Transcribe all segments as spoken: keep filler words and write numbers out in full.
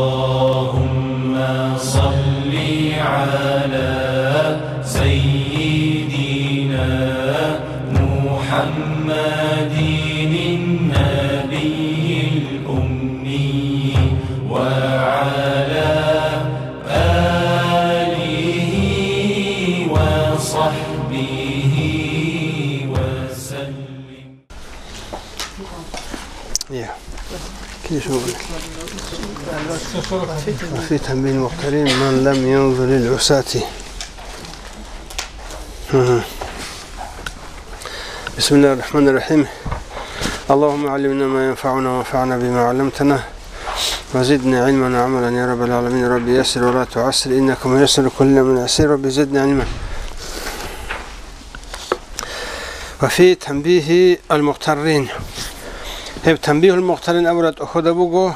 اللهم صل على سيدنا محمد النبي الأمي وعلى آله وصحبه وسلم. يا. كيف هو؟ في تنبيه المغترين من لم ينظر العصاة. مهم. بسم الله الرحمن الرحيم. اللهم علمنا ما ينفعنا وانفعنا بما علمتنا وزدنا علما وعملا يا رب العالمين. رب يسر ولا تعسر إنك ميسر كل من عسير. رب زدنا علما. وفي تنبيه المغترين. Гьеб Танбигьул Мухтарин абураб тӀохьода буго,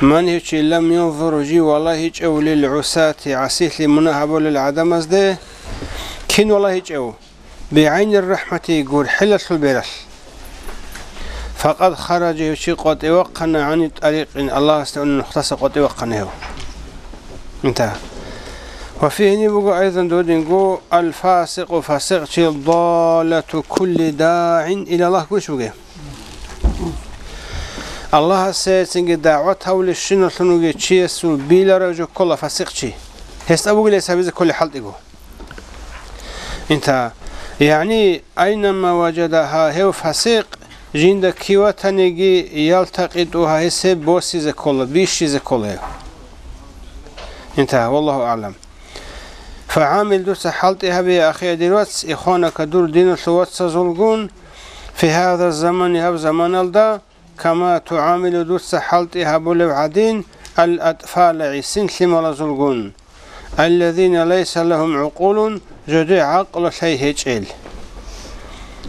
ман гьев чи лам янзур жив валагьичӀев лил гӀусати гӀасилъи мунагь гьабулел гӀадамазде, кин валагьичӀев, бигӀайнир рахӀмати гурхӀелалъул бералъ. Факъад хараджа гьев чи къватӀивахъана гӀани тӀарикъин, Аллагьасде унеб нухдаса къватӀивахъана гьев. Инта. Ва фигьи буго айзан додинго аль-фасикъу фасикъчи далалату кулли дагӀин илаллагь гурищ бугеб. Аллагьасе цинги дагӀват гьавулебщиналъун вугев чиясул билараб жо ккола фасикъчи. Гьесда бугила гьес гьабизе кколеб хӀалтӀиго. Инта, ягӀни, айнама важадагьа, гьев фасикъ жинда кив ватаниги, ялтакъитӀугьа, гьес гьеб босизе ккола, бищизе ккола гьев. Инта, валлагьу аълам. ФагӀамил, дуца хӀалтӀи гьабе, ахи, дир вац, ихванака, дур диналъул вацазулгун, фи гьаза замани, гьаб заманалда, кама тугӀамилу, дуца хӀалтӀи гьабулеб гӀадин, ал-атфала, гӀисин лъималазулгун, аллазина лайса лагьум гӀукъулун, жоде гӀакълу лъай гьечӀел.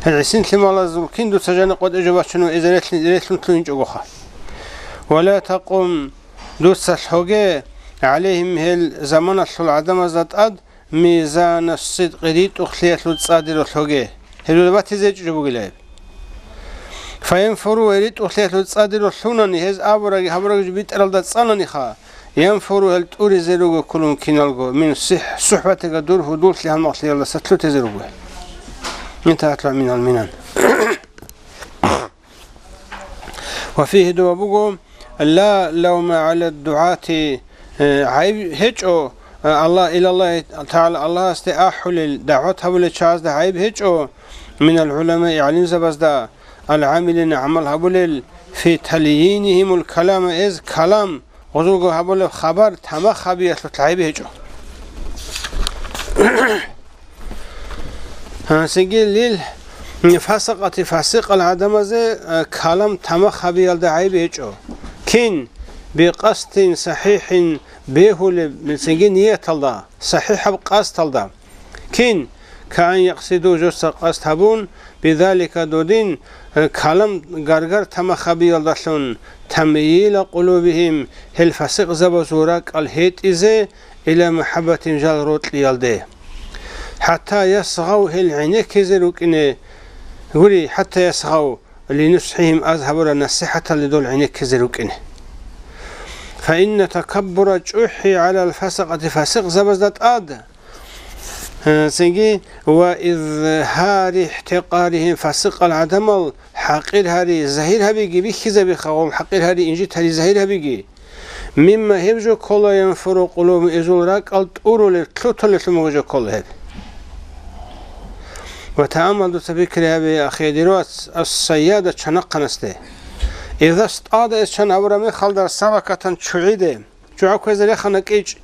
Гьел гӀисин лъималазул кин дуца жана къватӀи жо бачунев иза релълъин-, релълъун лъугьинчӀогоха. Ва ла такъум, дуца лъоге, гӀалайгьим, гьел заманалъул гӀадамазда тӀад, мизана сидкъи, ритӀухълъиялъул цӀадиралъ гьоге. Гьеб батизе гьечӀо бугила гьеб. Фаянфуру, ва ритӀухълъиялъул цӀадиралъ лъунани, гьез абураги гьабураги битӀаралда цӀананиха, янфуру, гьел тӀуризе руго кколун киналго, мин сихӀ-, сухӀбатига, дур гьудуллъи гьалмагълъиялдаса лъутизе руго. Мин тахӀатла минал минан. Ва фигьи, доба буго, ла лавма гӀала дугӀати, э, гӀайиб гьечӀо, э, Аллагь, илаллагьи тагӀала, Аллагьасде ахӀулел, дагӀват гьабулел чагӀазда гӀайиб гьечӀо, минал гӀуламаи, гӀалимзабазда, ал-гӀамилина, гӀамал гьабулел, фи талйинигьимул калама, эз калам, гъозулго гьабулеб хабар тамах гьабиялъулъ гӀайиб гьечӀо. Гьансиги лил фасакъати, фасикъал гӀадамазе, а, калам тамах гьабиялда гӀайиб гьечӀо. Кин бикъасдин сахӀихӀин бегьулеб, гьансиги нияталда, сахӀихӀаб къасдалда. Кин, каан якъсиду, жоса къасд гьабун, бизалика, додин, э, калам гаргар тамах гьабиялдалъун, тамйила къулубихим, гьел фасикъзабазул ракӀал гьетӀизе, ила мухӀаббатин, жал рокьиялде. ХӀатта ясгъав, гьел гӀенеккизе рукӀине, гури, хӀатта ясгъав, линусхӀихим, аз гьабураб насихӀаталде дол гӀенеккизе рукӀине. Фаинна такаббура, чӀухӀи, гӀалал фасакъати, фасикъзабазда тӀад, Э, цинги, ва изгьари ихӀтикъарихим, фасикъал гӀадамал хӀакъир гьари, загьир гьабиги бихьизабиха, гъол хӀакъир гьари, инжит гьари, загьир гьабиги. Мимма, гьеб жо ккола, янфуру къулуб, изул ракӀал тӀурулеб, лъутулеблъун буго жо ккола гьеб. Ва тагӀамал, дуца пикри гьабе, ахи, дир вац, ас-сайяда, чанахъанасде. Иза стӀада, эс чан гьабураб мехалда, самакатан, чугӀиде. ЧугӀа кквезе рехана кӀичӀ.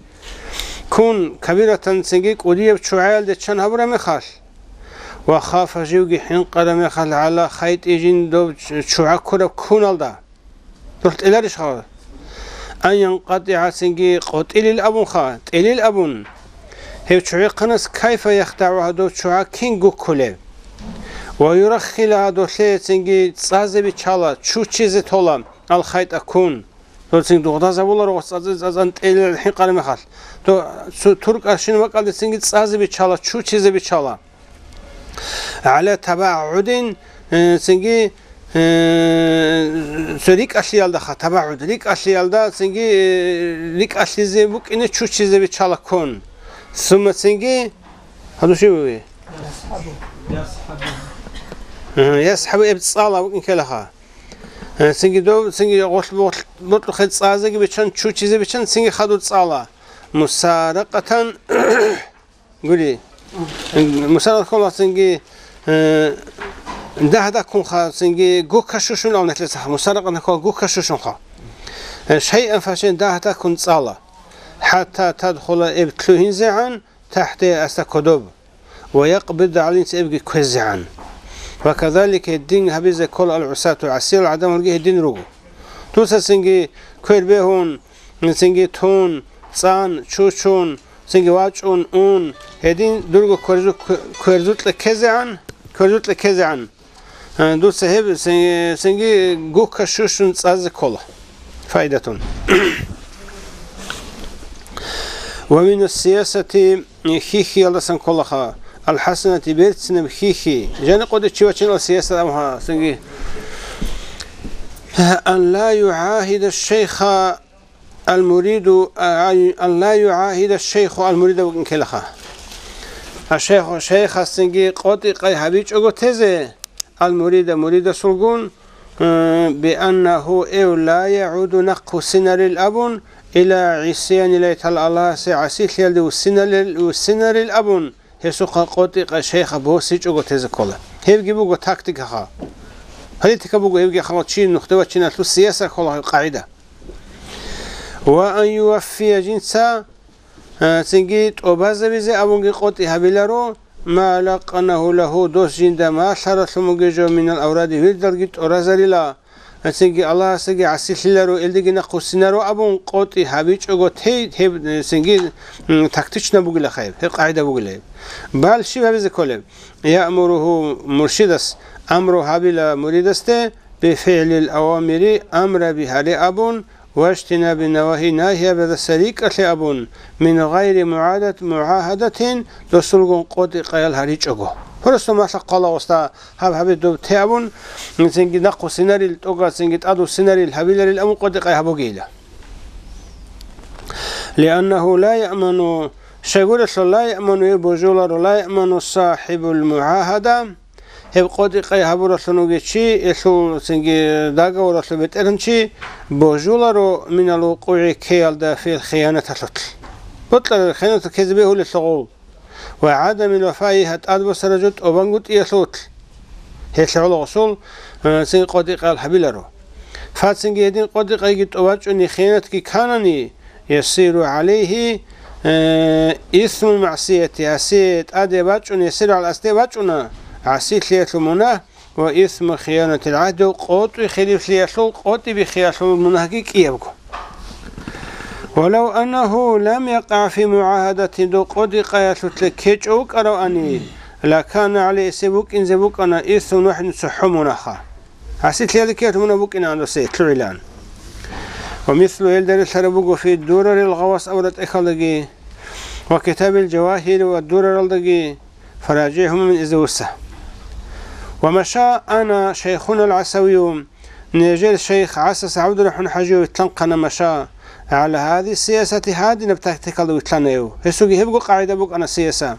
Кун кабиратан, цинги кӀудияб чугӀаялде чан гьабураб мехалъ, ва хафа, живги хӀинкъараб мехалъ, гӀала хайтӀи, жин доб чугӀа ккураб куналда. Дулъ тӀиларищ хабар? Ан янкъатӀигӀа, цинги къотӀилил абунха, тӀилил абун. Гьев чугӀихъанас кайфа яхдагӀугьа, дов чугӀа кин гуккулеб. Ва юраххилагьа, долъее цинги цӀазе биччала, чучизе тола, ал хайтӀа, кун. Доцин дугъдазабуларо цӀацӀан-цӀацӀан тӀелил хӀинкъараб мехалъ. Дов цо-, туркӀарщин бакӀалдецинги цӀазе биччала, чучизе биччала. ГӀала табагӀудин, э, цинги, Э, цо рикӀкӀалъиялдаха, табагӀуд, рикӀкӀалъиялда цинги, э, рикӀкӀалъизе букӀине чучизе биччала ккун. Сумма цинги, гьадуши буги? Э, ясхӀабу эб цӀала букӀин ккелаха. Э, цинги дов, цинги гъолъ-, гъолъ-, ботлъухъе цӀазеги биччан, чучизе биччан, цинги хадур цӀала. Мусаракъатан Гури, мусаракъа ккола цинги, э, дагь-дагьккунха, цинги гукка щущун ал нилъеца, мусаракъа ккола гукка щущунха. Э, шайъан фашин дагь-дагьккун цӀала. ХӀатта тадхула эб лъугьинзегӀан тахӀте аста кодоб. Ва якъбида гӀалинца эбги кквезегӀан. Ва казалика гьедин гьабизе ккола ал-гӀусату, гӀасиял гӀадамалги гьедин руго. Дуца цинги квер бегьун, цинги тун, цӀан, чучун, цинги вачӀун, ун, гьедин дурго кверзу-, кверзукье ккезегӀан, кверзукье ккезегӀан. Э, дуца гьеб цин-, цинги гукка щущун цӀазе ккола. Файдатун. Ва мина сиясати хихьиялдасан кколаха, алхӀасанати берцинаб хихьи. Жани къоде чи вачин ал сиясат амха, цинги. Ан ла югӀагьида шейха Ал-муриду, а, ан ла югӀагьида шейху ал-мурида букӀин ккелаха. А шейху, шейхасцинги къотӀи-къай гьабичӀого тезе, ал-мурида, муридасулгун, э, бианнагьу эв ла ягӀуду нахъ вуссинарил абун, ила гӀисянилай тал Аллагьасе гӀасилъиялде вуссинарил, вуссинарил абун, гьесухъа къотӀи-къай шейха босичӀого тезе ккола. Гьебги буго тактикаха. Политика буго гьебги хабал чи нухде вачиналъул сияса ккола гьеб къагӀида. Ва ан юваффия жинца, а, цинги тӀобазабизе абунги къотӀи гьабиларо, ма лакъанагьу лагьу дос жинда малъаралъун бугеб жо минал авради вирдалги тӀоразарила, а, цинги Аллагьасаги гӀасилъиларо, элдеги нахъ вуссинаро абун къотӀи гьабичӀого тей, гьеб, э, цинги, м, тактична бугилаха гьеб, гьеб къагӀида бугила гьеб. Бал щиб гьабизе кколеб? Яъмуругьу муршидас амру гьабила муридасде, бифигӀлил авамири, амраби гьаре абун, ва ижтинаби навагьи, нагьиябаздаса рикӀкӀалъе абун, мин гъайри мугӀадат-, мугӀагьадатин, досулгун къотӀи-къаял гьаричӀого. Просто малъа-хъвала гъосда гьаб гьабе доб те абун, цинги нахъ вуссинарил, тӀокӀаб цинги тӀад вуссинарил гьабиларил абун къотӀи-къай гьабугейила. Лианнагьу ла яъману, щайгурелъул ла яъману, гьев божуларо, ла яъману сахибул мугӀагьада, Гьеб къотӀи-къай гьабуралъун вугев чи, гьелъул цинги договоралъул бетӀергьанчи божуларо минал вукъугӀи ккеялда фил хиянаталъулъ. Бокьараб хиянаталъ ккезе бегьулелъул гъул. Ва гӀадамил вафаи гьа тӀадбосараб жо тӀобангутӀиялъулъ. Гьелъ гӀоло гъосул, э, цинги къотӀи-къаял гьабиларо. Фацинги гьедин къотӀи-къайги тӀобачӀуни хиянатги кканани, ясиру гӀалайгьи, э, исмул магӀсияти, гьасие тӀаде бачӀун, ясиру гӀалайгьи, гьасде бачӀуна гӀасилъиялъул мунагь ва исму хиянатил гӀагьди, къотӀи хилиплъиялъул, къотӀи биххиялъул мунагьги кӀиябго. Валав аннагьу лам якъа фи мугӀагьадатин, дов къотӀи-къаялъулъе ккечӀо вукӀаравани, лакана гӀалайгьи, гьесие букӀинзе букӀана исмун вахӀидун, цохӀо мунагьха. ГӀасилъиялде ккеялъул мунагь букӀинаан досие лъугӀилаан. Ва мислу, гьелда релълъараб буго фи Дурарил Гъавас абураб тӀехьалдаги ва Китабил Жавагьир ва Дураралдаги, фаражигьгьум, гьезда вусса. Ва маша ана шайхунал ГӀасавию, нижер шайх ГӀасас ГӀабдурахӀман ХӀажи вилълъанхъана маша, гӀала гьази сиясати, гьадинаб тактикалда вилълъана гьев. Гьесулги гьебго къагӀида букӀана сияса.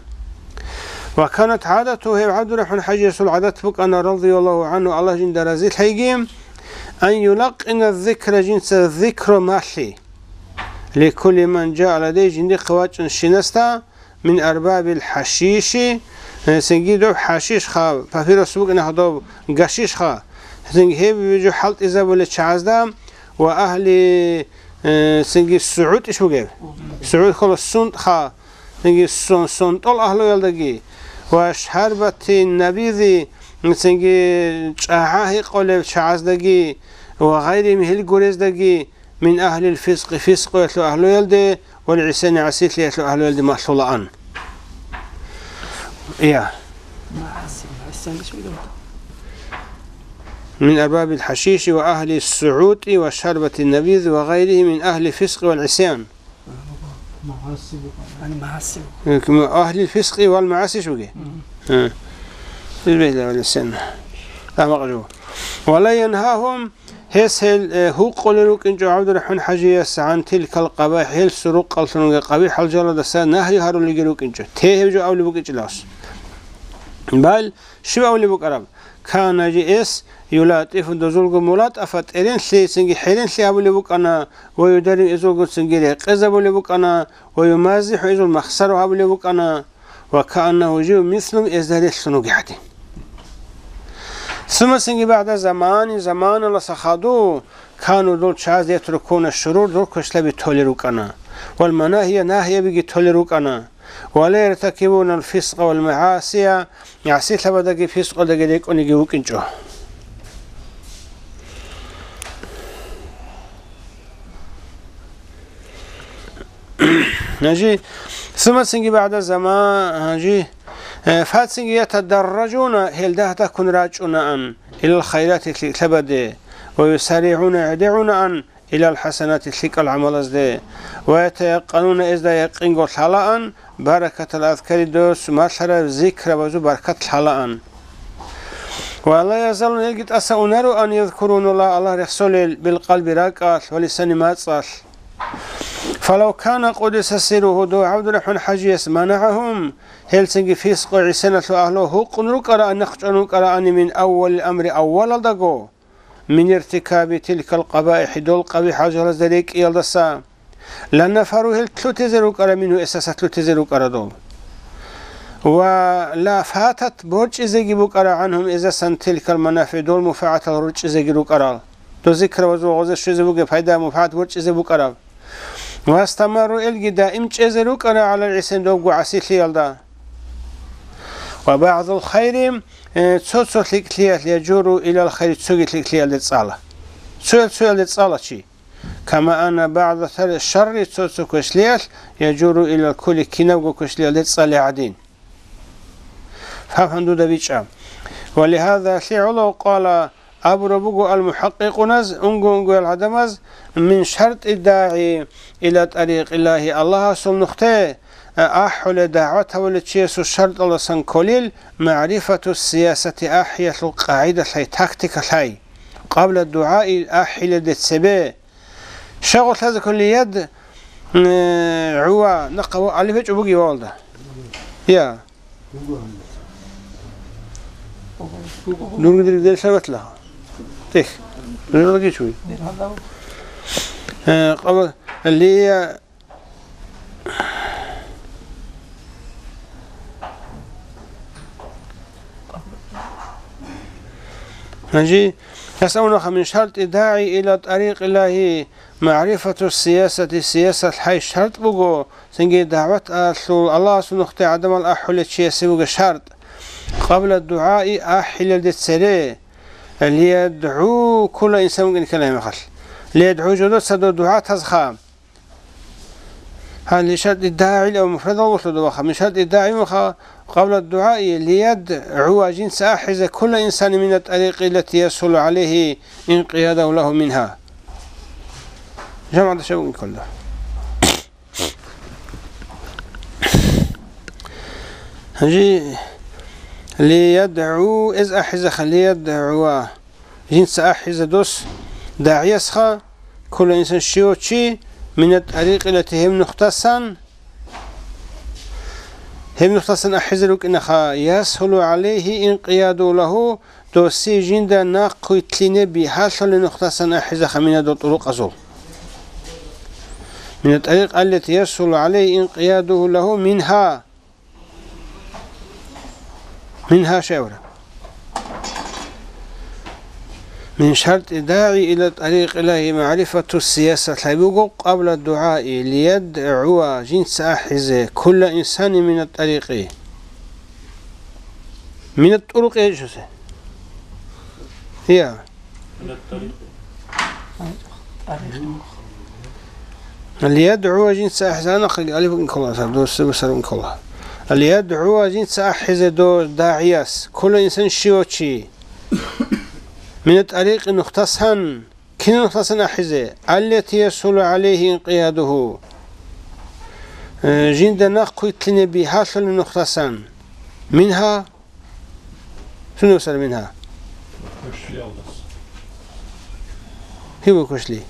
Ва канат гӀадату, гьев ГӀабдурахӀман ХӀажиясул гӀадат букӀана, радияллагьу гӀангьу, Аллагь жинда разилъайги, ан юлакъина зикра, жинца зикру малъи, ликулли ман жаа ладей, жиндихъе вачӀун щинасда, мин арбабил хӀашиши, э, цинги доб хӀашишха, папирос букӀина доб гашишха, цинги гьеб жо хӀалтӀизабулел чагӀазда ва агьли, э, цинги сугӀутӀищ бугеб? СугӀут ккола сунтӀха, цинги сон-, сонтӀол агьлуялдаги ва шарбати набизи, цинги чӀагӀа гьекъолел чагӀаздаги ва гъайри михьил гурездаги, мин агьлил фискъи, фискъуялъул агьлуялде, вал гӀисяни, гӀасилъиялъул агьлуялде малъулаан. Я. Мин арбабил хӀашиши ва агьли сугӀутӀи ва шарбати набиз ва гъайрихи мин агьли фискъи вал гӀисян. Агьли фискъи вал магӀаси шуги? Мгм. Гьа. Бизбегьла валисен. Амакъ жо. Ва ла янхагьум, гьес гьел, э, гьукъулел рукӀинчӀо ГӀабдурахӀман ХӀажияс гӀан тилкал къабаихӀ, гьел сурукъаллъунги къабихӀал жалаздаса нагьи гьарулелги рукӀинчӀо, те гьеб жо абулеб букӀинчӀила гьес. Бал, щиб абулеб букӀараб? Кана жи эс, юлатӀифу дозулго мулатӀафа, тӀеренлъи, цинги хӀеренлъи абулеб букӀана, ва юдаррим эзулго цинги рекъезабулеб букӀана, ва юмазихӀу эзул махсаро гьабулеб букӀана, ва кааннагьу жив мислум эзда релълъун вугев гӀадин. Сумма цинги багӀда заманин, заманалдаса хадув, кану дол чияз ятрукуна шурур, дол квешлъаби толел рукӀана, вал манагьия, нагьиябиги толел рукӀана, ва ла яртакибунал фискъа вал магӀасия, гӀасилъабадаги фискъадаги рекӀунеги вукӀинчӀо. Гьанже, сумма цинги багӀда заман, гьанже, э, фа цинги ятадарражуна, гьел дагь-дагьккун рачӀунаан, илал хайрати лъикӀлъабаде, ва юсаригӀуна, гӀедегӀунаан, илал хӀасанати лъикӀал гӀамалазде, ва ятаякъануна, эзда якъинго лъалаан, баракатал азкари, дос малъараб зикрабазул баркат лъалаан. Ва ла язалун, гьелги тӀаса унароан, язкуруналлагь, Аллагь рехсолел, билкъалби, ракӀалъ, ва лисани, мацӀалъ. Фалав кана къуддиса сирругьу, дов ГӀабдурахӀман ХӀажияс манагӀагьум, гьел цинги фискъу гӀисиналъул агьлу гьукъун рукӀараан, нахъчӀван рукӀараани, мин аввалил амри, аввалалдаго, мин иртикаби тилкал къабаихӀи, дол къабихӀал жалазда рекӀиялдаса, ланафару, гьел лъутизе рукӀараб, мингьу, эсаса лъутизе рукӀарал дол. Ва ла фатат, борчӀизеги букӀараб, гӀангьум, эздасан, тилкал манафигӀ, дол муфагӀатал рорчӀизеги рукӀарал. Дол зикрабазул гъоза щвезе бугеб пайда-муфагӀат борчӀизе букӀараб. Ва стамарру, гьелги даим чӀезе рукӀарал, гӀалал гӀисян, добго гӀасилъиялда. Ва багӀдул хайри, э, цо-цо лъикӀлъиялъ, яжурру илал хайри, цоги лъикӀлъиялде цӀала. Цоял цоялде цӀала чи. Кама анна багӀда шарри, цо-цо квешлъиялъ, яжурру илал кулли, кинабго квешлъиялде цӀалеб гӀадин. Гьаб гьанже дуда бичӀчӀа. Ва лигьаза, лъигӀула, къала, абураб буго ал-мухӀакъкъикъуназ, унго-унгоял гӀадамаз, мин шартӀи дагӀи ила тӀарикъиллагьи, Аллагьасул нухде, а, ахӀулев, дагӀват гьабулев чиясул шартӀалдасан кколил, магӀрифату сиясати, ахӀиялъул къагӀидалъай, тактикалъай, къабла дугӀаи, ахӀилелде цебе. Щай гъорлъ гьаза кколел, лияд-, э, гӀува, нахъа ва алиф гьечӀо бугеб вавалда. Я. Нургидир дерсаватла. Тех. Нургидир чуй. Э, къаба-, лия-, Гьанже, ясавунаха мин шартӀи дагӀи ила тӀарикъиллагьи, магӀрифату сиясати, сиясалъай шартӀ буго, цинги дагӀваталъул Аллагьасул нухде гӀадамал ахӀулев чиясе буго шартӀ. Къабла дугӀаи, ахӀилелде цере, лиядгӀу, ккола инсан вукӀин ккела гьеб мехалъ. ЛиядгӀу жодоца дов дугӀатазха. Гьанже шартӀи дагӀил ав муфрадал вугьлъуда ваха, мин шартӀи дагӀи ваха, къабла дугӀаи, лиядгӀуа, жинца ахӀизе, кулла инсани мина тӀарикъи лати ясгьулу гӀалайгьи инкъияду лагьу мингьа. ЖамгӀатда шаб ккола. Гьанже лиядгӀу, эз ахӀизеха, лиядгӀуа. Жинца ахӀизе дос дагӀиясха, ккола инсан щивав чи, мина тӀарикъи лати гьеб нухдасан, гьеб нухдасан ахӀизе рукӀинаха, ясгьулу гӀалайгьи инкъияду лагьу, досе жинда нахъвилълъине бигьалъулеб нухдасан ахӀизеха, мина дол тӀурукъазул. Мина тӀарикъи аллати ясгьулу гӀалайгьи инкъияду лагьу мингьа. Мингьа шавра. Мин шартӀи дагӀи ила тӀарикъи лагьи магӀрифату сияса лъай буго къабла дугӀаи, лиядгӀуа, жинца ахӀизе, кулла инсани мина тӀарикъи. Мина тӀурукъи гьечӀосе. Я. ЛиядгӀуа жинца ахӀизанахъаги алиф инкола, сардуси бусар инкола. ЛиядгӀуа жинца ахӀизе дов дагӀияс, ккола инсан щивав чи. Мина тӀарикъи нухдасан, кин нухдасан ахӀизе, аллати ясгьулу гӀалайгьи инкъиядугьу. Э, жинда нахъвилълъине бигьалъулеб нухдасан. Мингьа Сунев сар мингьа. Киб букӀушлъи?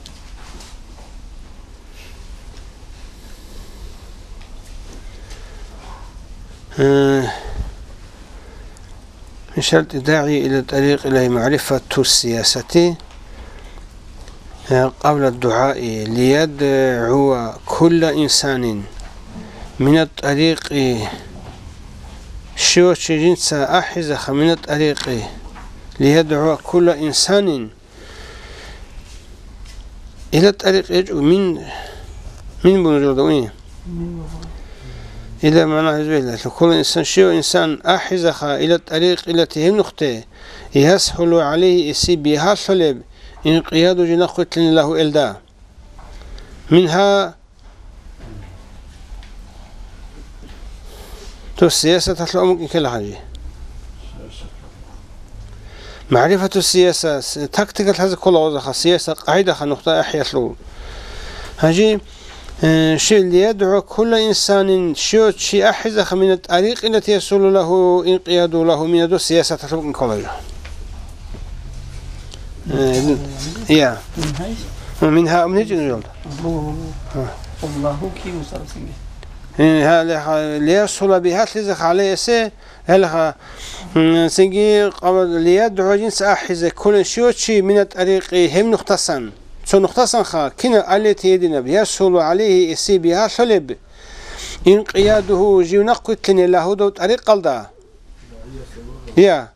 Э, من شرط الداعي إلى طريق الله معرفة السياسة قبل الدعاء ليدعو كل إنسان من الطريق, щив чи жинца ахӀизеха من الطريق ليدعو كل إنسان, إلى الطريق гьечӀо, من, من бугеб жоялда уни. إلى معنى هذه الآية. كل إنسان, щив инсан ахӀизеха إلى الطريق التي, гьеб нухде, يسهل عليه, гьесие бигьалъулеб, انقياد, жив нахъвилълъине, له, гьелда. منها, дос сиясаталъул амру ккела гьанже. معرفة السياسة, с-, тактика лъазе ккола гъозаха, сиясат къагӀидаха нухда ахӀиялъул. Гьанже, э, щив, ليدعو كل إنسان, щив чи ахӀизеха من الطريق التي يسهل له انقياد له, мина дос сиясаталъул ккола гьанже. Э, я. منها. منها амничӀин жоялда. Аллагьу ки мусарасинги. Э, гьале ха-, ليسهل, бигьалъизеха عليه, гьелха, м, цинги къаб-, ليدعو, жинца ахӀизе кколин щив чи من الطريق, гьеб нухдасан. Цо нухдасанха, кинаб, التي, гьединаб, يسهل عليه, гьесие бигьалъулеб, انقياده, жив нахъвилълъине, له, дов тӀарикъалда. Я.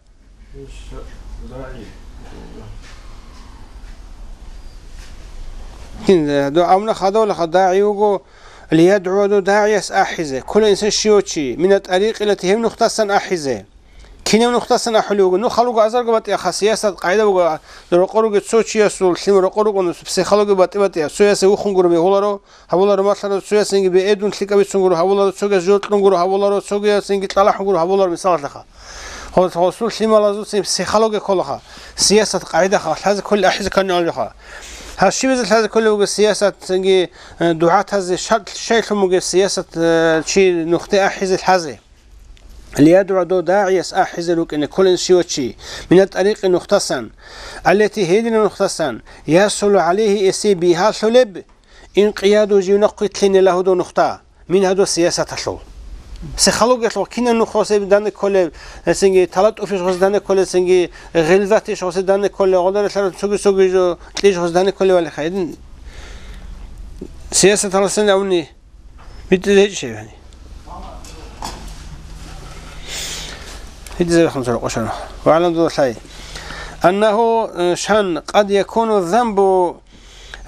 Кин, э, дов амна хадавлаха дагӀи вуго, ليدعو, дов дагӀияс ахӀизе кколин инсан щив чи, من الطريق التي, гьеб нухдасан ахӀизе. Кинаб нухдасан ахӀулев вуго? Нух халуго азарго батӀияха, сиясат къагӀида буго, рокъор ругел цо чиясул лъим рокъор рукӀун психология батӀи-батӀияб, цоясе вухун гуро бегьуларо, гьабуларо, малъаро, цоясенги бегӀедун лъикӀабицун гуро гьабуларо, цояс жортӀун гуро гьабуларо, цоясенги кьалахӀун гуро гьабуларо, мисалалъеха. Гъос-, гъосул лъималазулцин психология кколаха, сиясат къагӀидаха, лъазе кколел ахӀизе ккани алжаха. Гьаб щибизе лъазе кколев вуго сиясатцинги, э, дугӀатазе шарт щайлъун бугеб сиясат, э, чи нухде ахӀизе лъазе. ليدعو, дов дагӀияс ахӀизе рукӀине кколин щив чи, من الطريق, нухдасан, التي, гьединаб нухдасан, يسهل عليه, гьесие бигьалъулеб, انقياد, жив нахъвилълъине, له, дов нухда, منها, дов сиясаталъул. Психологиялъул кинаб нух гъосе данде кколеб, гьесенги талатӀуфиш гъосе данде кколеб, гьесенги гъилзатиш гъосе данде кколеб, гъолдаралъарал цоги-цоги жо кьиж гъосе данде кколев валиха. Гьедин сиясаталъасан авни битӀизе гьечӀищ гьеб гьаниб? Гьедизе бахъун цо къошана. واعلم, дуда лъай, أنه, э, щан, قد يكون الذنب,